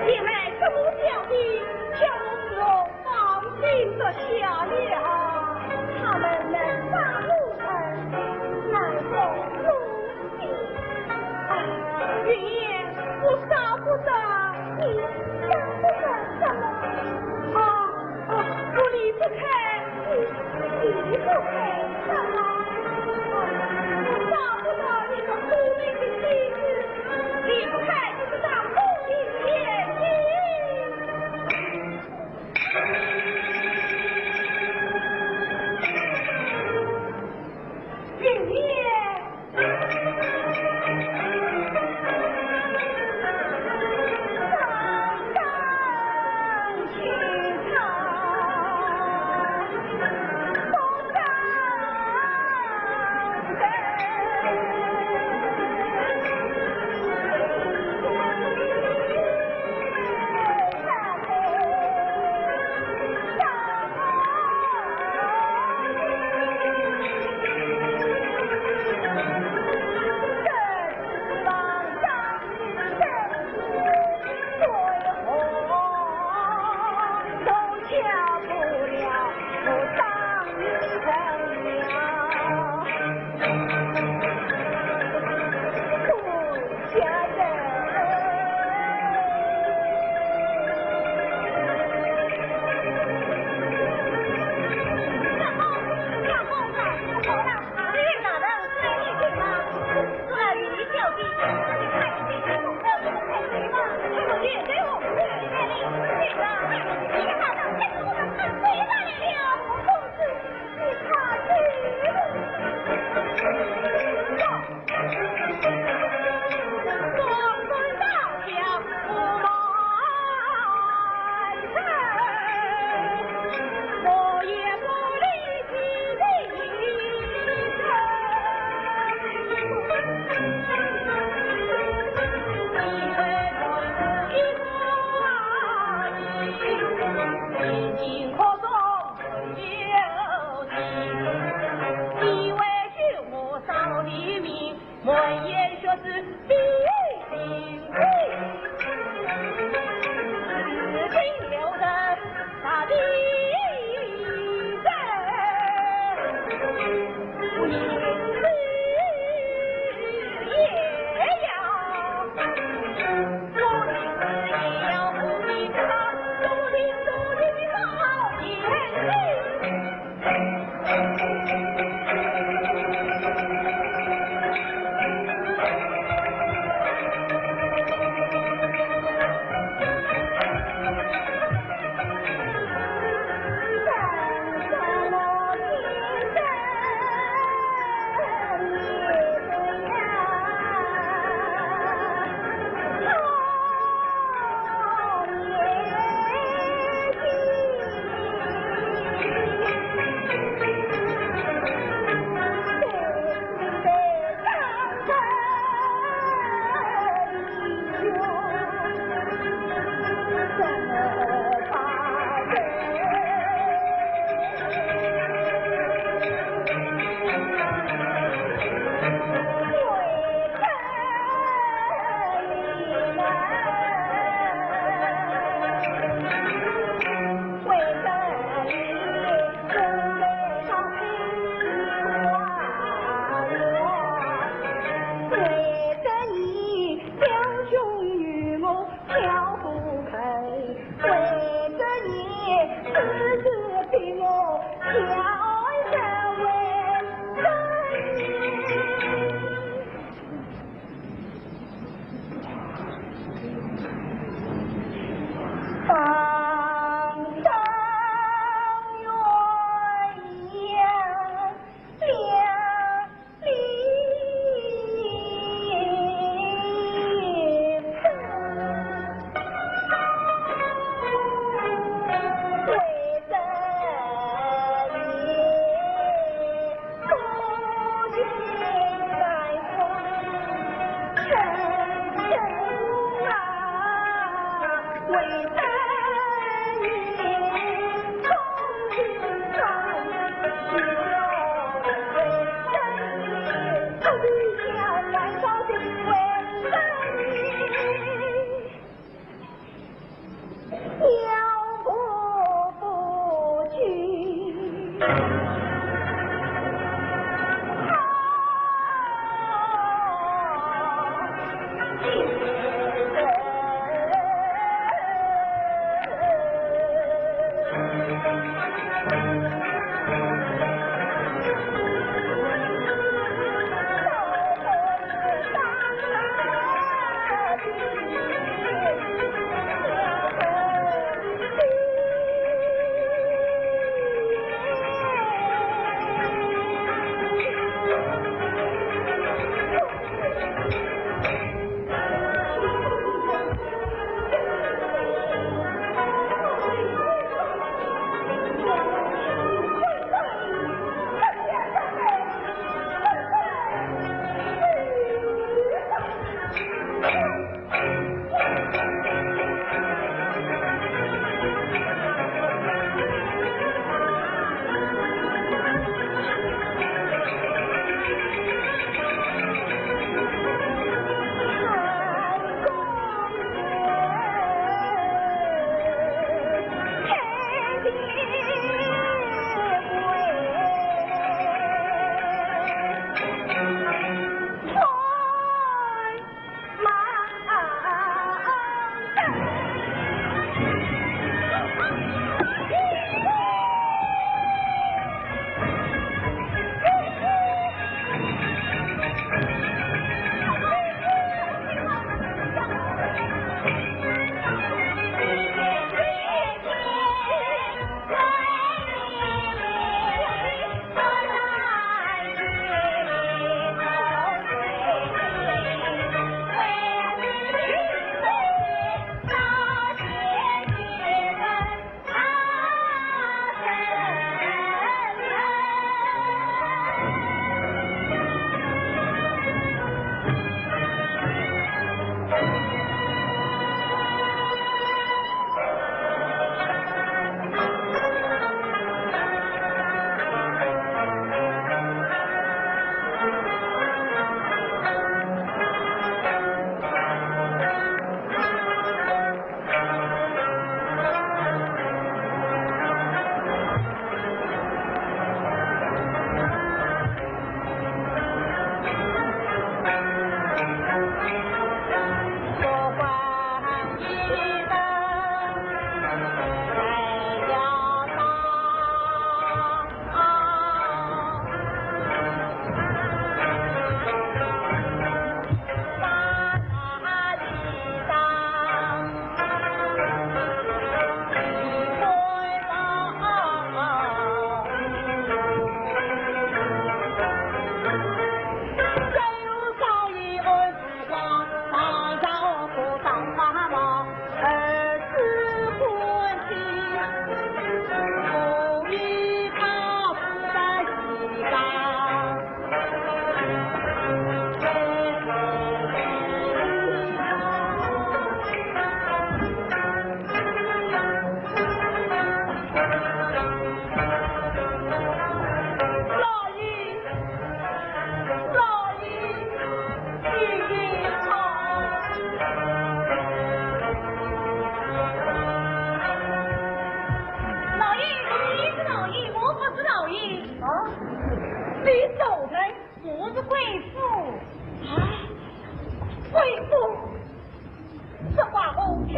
姐妹这么讲的，叫我如何放心得下呀？他们能杀我儿，难道我……哎，云烟，我舍不得你，舍不得什么？啊，啊，我离不开你，离不开什么？啊，我舍不得你这苦命的妻子，离不开你这张苦命的眼睛。云烟。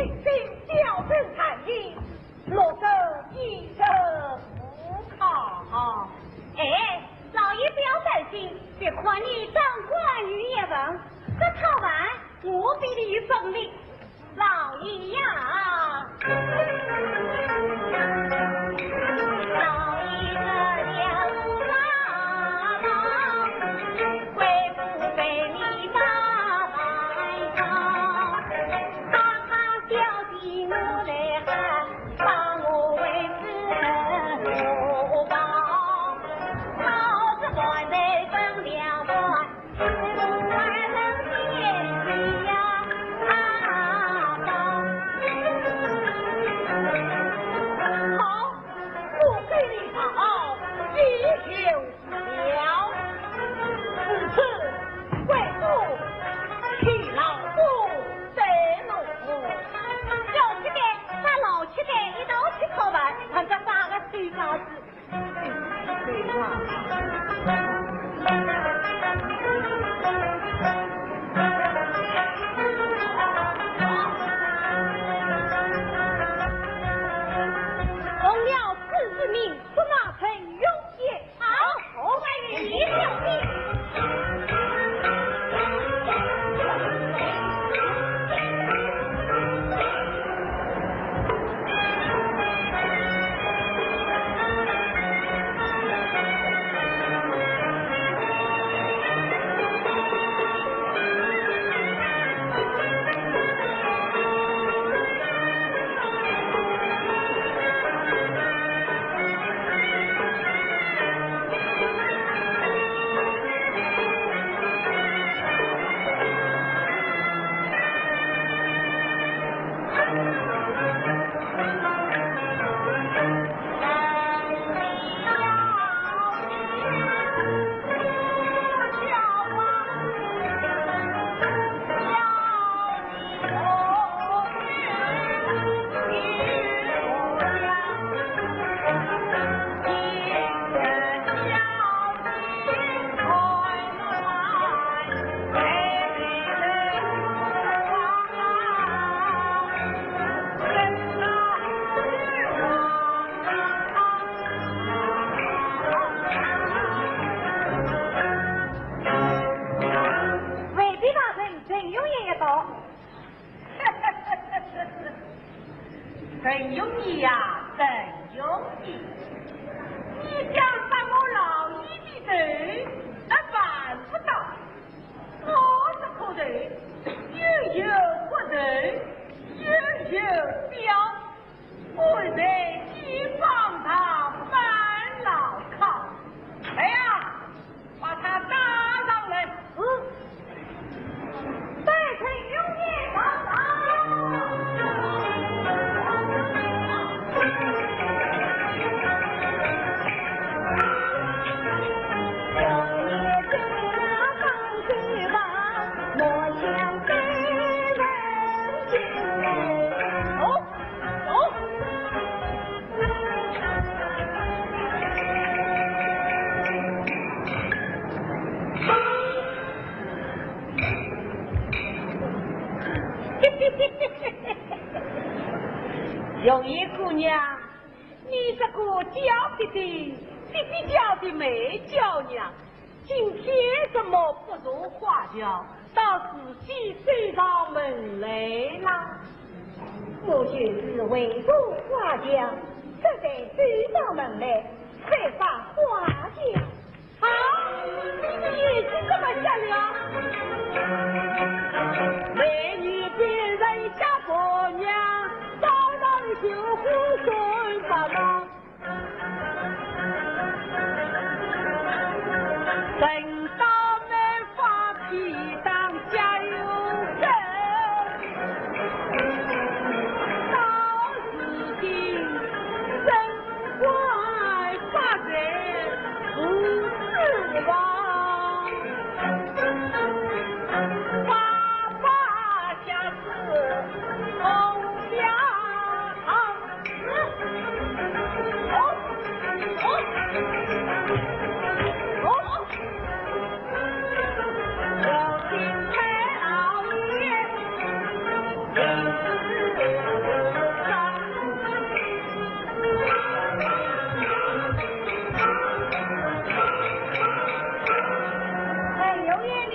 心小人弹琴，落得一声不考。哎，老爷不要担心，这款你当官与一文，这套饭我比你有本领。老爷呀，老爷这条大道，为父为你把白头。 好，我对你好，你就 了。如此，为父去劳苦得乐。老七的，他老七的，一道去讨饭，看这八个水包子。奉了此之命，速拿陈永业 好，我们与你相比。未必大人，陈永业也到。 陈永业呀，陈永业，你想杀我老爷的头，那办不到。我是苦头，又有骨头，又有膘，我在西方上蛮牢靠。哎呀， 把他打上来。嗯。带陈永业上堂。哦。 永业姑娘，你这个调皮的，比比较的没叫娘，今天怎么不坐花轿，到自己走上门来了？我就是未坐花轿，这才走上门来，才把花轿 好，你们演戏怎么下了？美女变人家婆娘，早上就不算什么。等到没法去当家有人，到时间真 怪发财无指望，爸爸下次好呀。哎，刘县令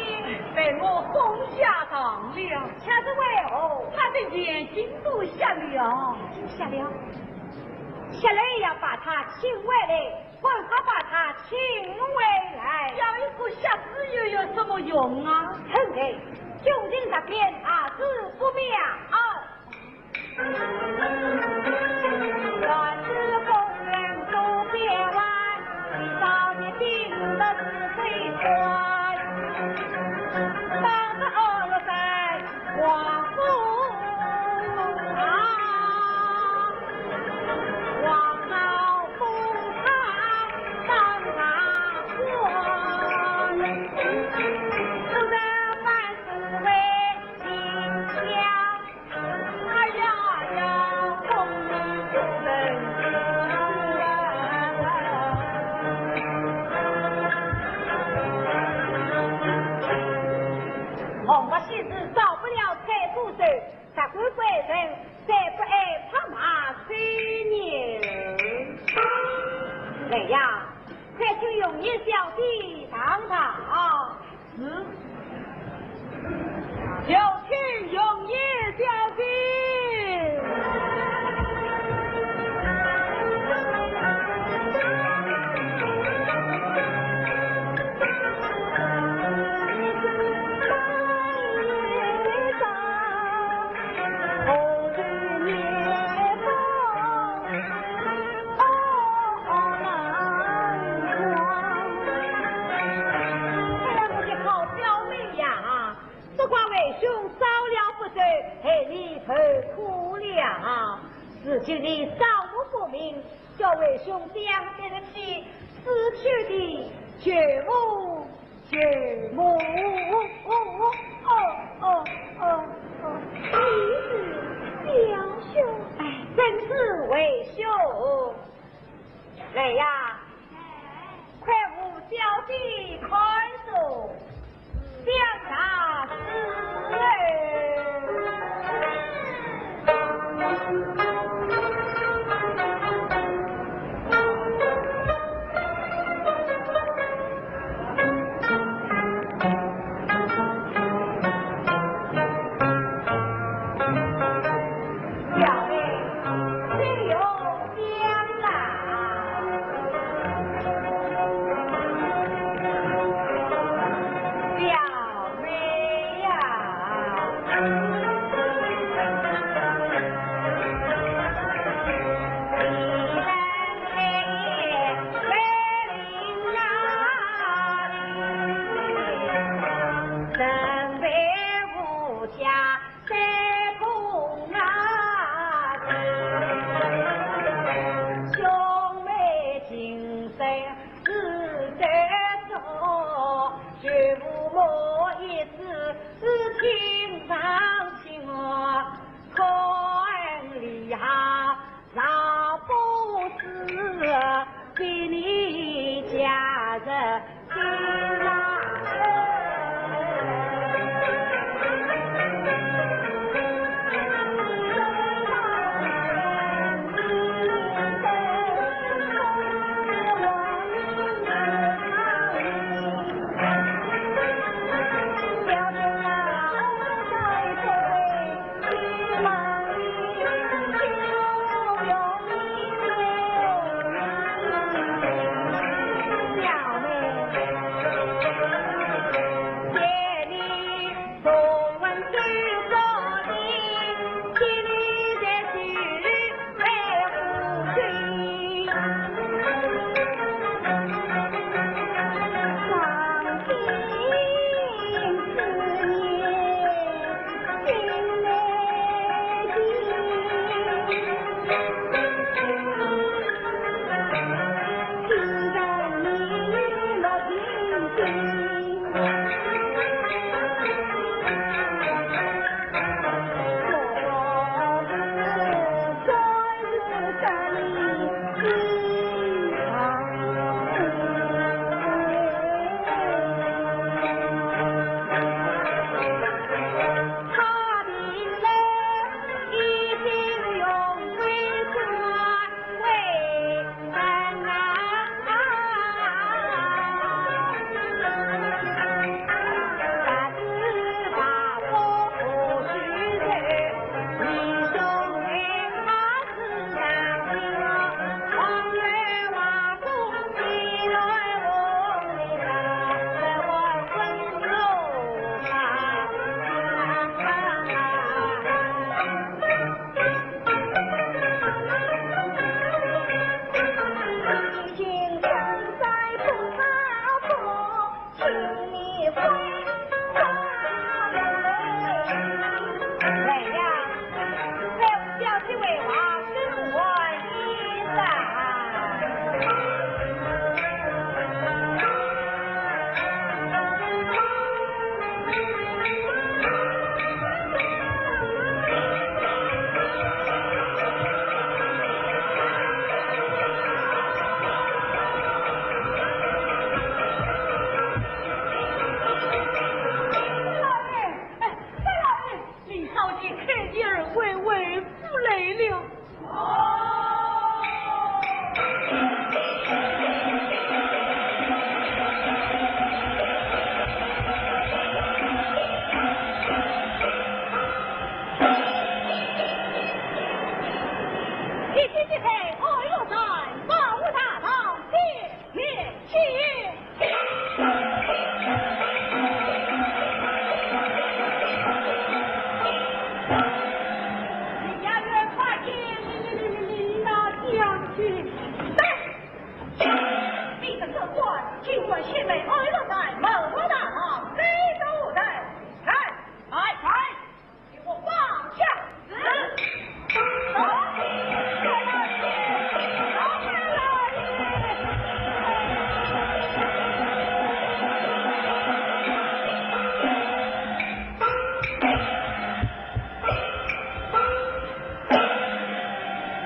被我封下当了。却是为何？他的眼睛都瞎了。瞎了？下来要把他请回来，还好把他请回来。要一个瞎子又有什么用啊？哼，哎，君臣之间大事不妙。王八仙子造不了太多事，只管官人再不爱拍马吹牛。来呀，快请容颜小姐上堂。是。有请容颜小姐。哎呀，我的好表妹呀，只怪为兄早了不走，害你受苦了。如今你少不明白，叫为兄将这个妻死去的舅母 舅母。哦，哦，哦，哦，哦。你是表兄？哎，真是为兄。来呀，快扶小姐看着，想大事哎。了。一心一意，爱我在，保护大唐，谢谢。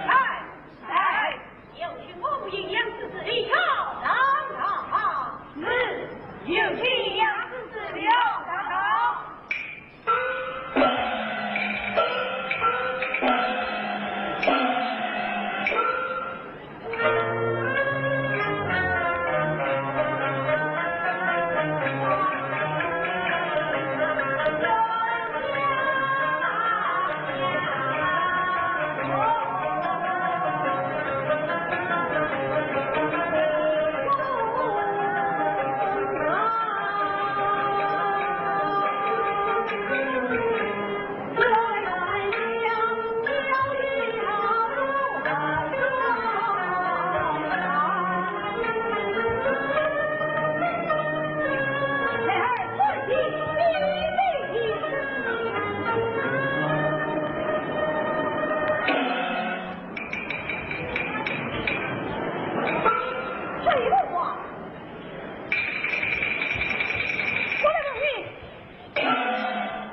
来，来，有请我们荥阳知府李高上堂。是，有请荥阳知府李高上堂。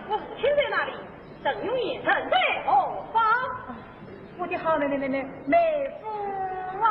我母亲在哪里？曾荣琰人在何方？我的好妹妹妹妹妹夫啊！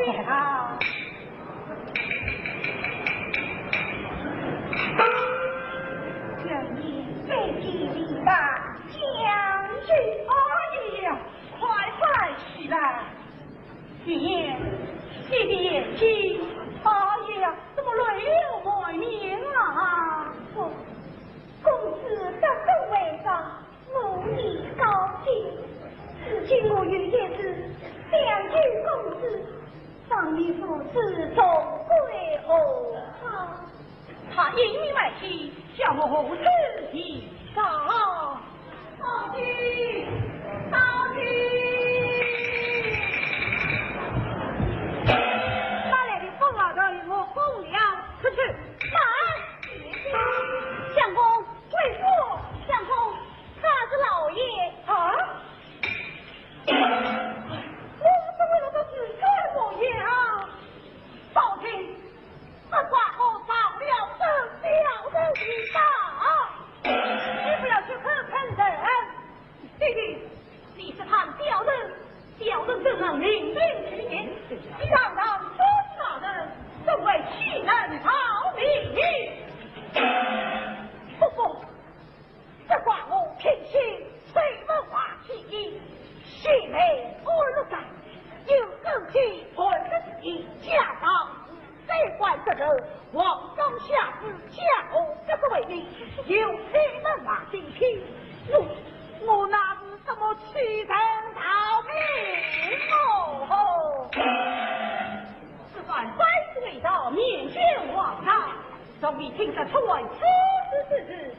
啊，愿你飞机抵达，将军。哎呀，快快起来！你，你的眼睛，哎呀，怎么泪流满面啊？公子得功为大，我已高兴。如今我有一事相求公子，望你父子重归和好。他因你外戚，叫我何处寻找？报信，报信！哪来的疯老头，与我供了出去！慢！相公，贵父，相公，他是老爷。啊？我怎么有这是干老爷啊？报信！ 这寡妇上了这小人的当，你不要去看看人。弟弟，你是他小人，小人怎能领兵去见？你堂堂孙大人，怎会欺人逃命？不过， 这寡妇品行虽文雅气仪，性美而乐观，又根据儿子之意，家道三观得人，王中下子，家和这个为名，有才能马顶天。我，我那是什么欺人逃命哦？ 此番再次来到面见皇上，容易听得出来此事之事，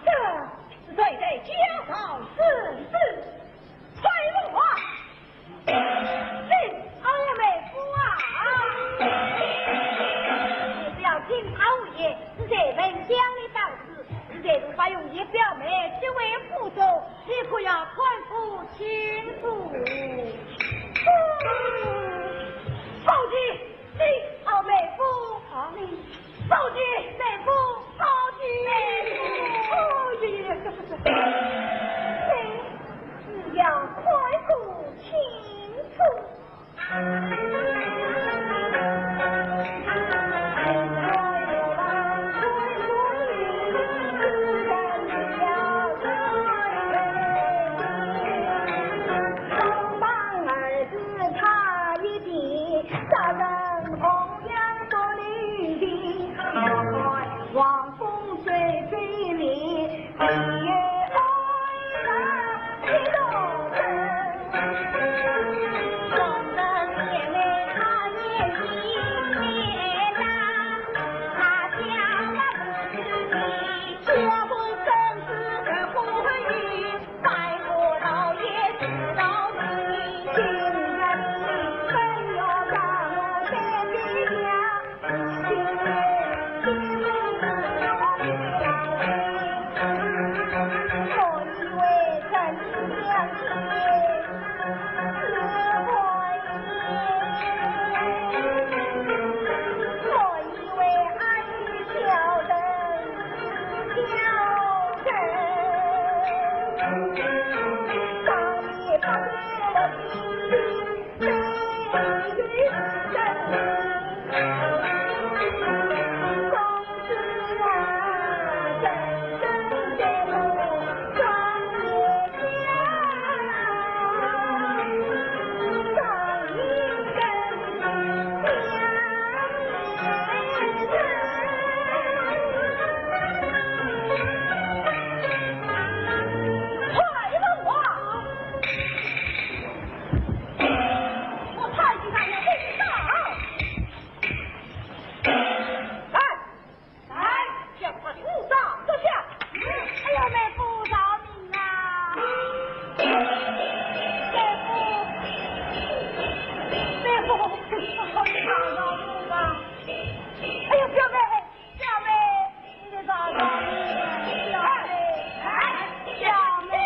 这是谁在家造次事？崔文华，你，哎呀，妹夫啊！你不要听他胡言，是谁问讲的道理。 你这是把容易表妹，这位不忠，你可要看不清楚。报信，你，哦，妹夫，啊，你，报信，妹夫，报信，妹夫。哦，爷爷，这不是，你，你要看不清楚。 来，叫他的武装脱下。哎呦，妹夫饶命啊！妹夫，妹夫，你饶命啊！哎呦，表妹，表妹，你饶命啊！表妹，哎，表妹。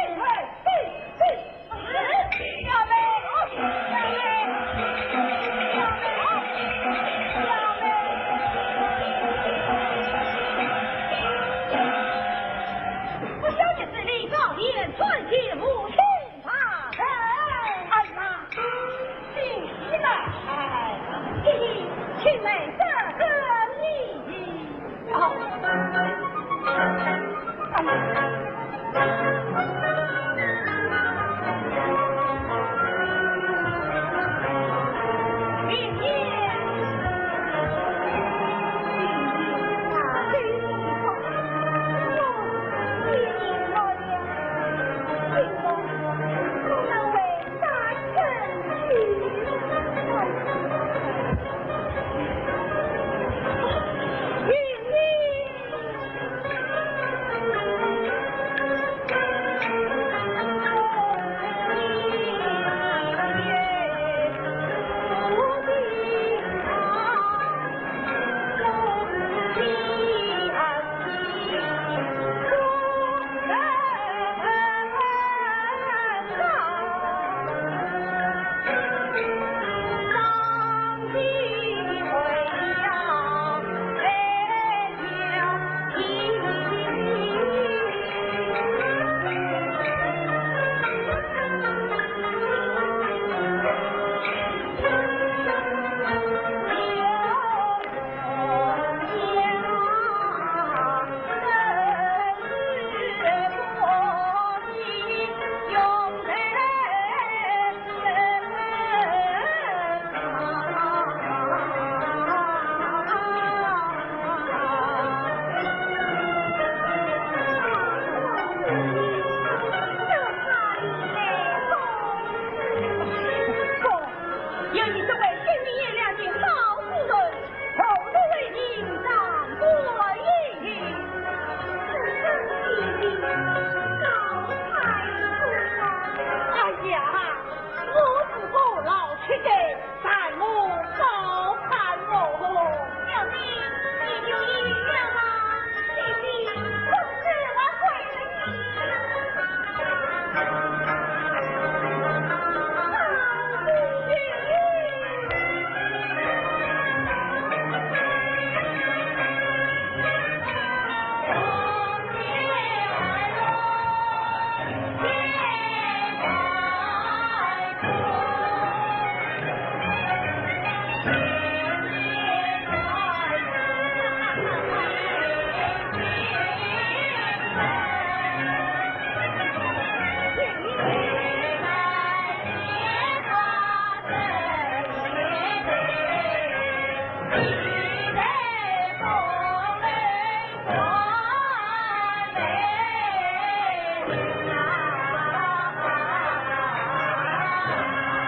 我小姐是你高言传谢母亲大人。哎呀，你呢？哎。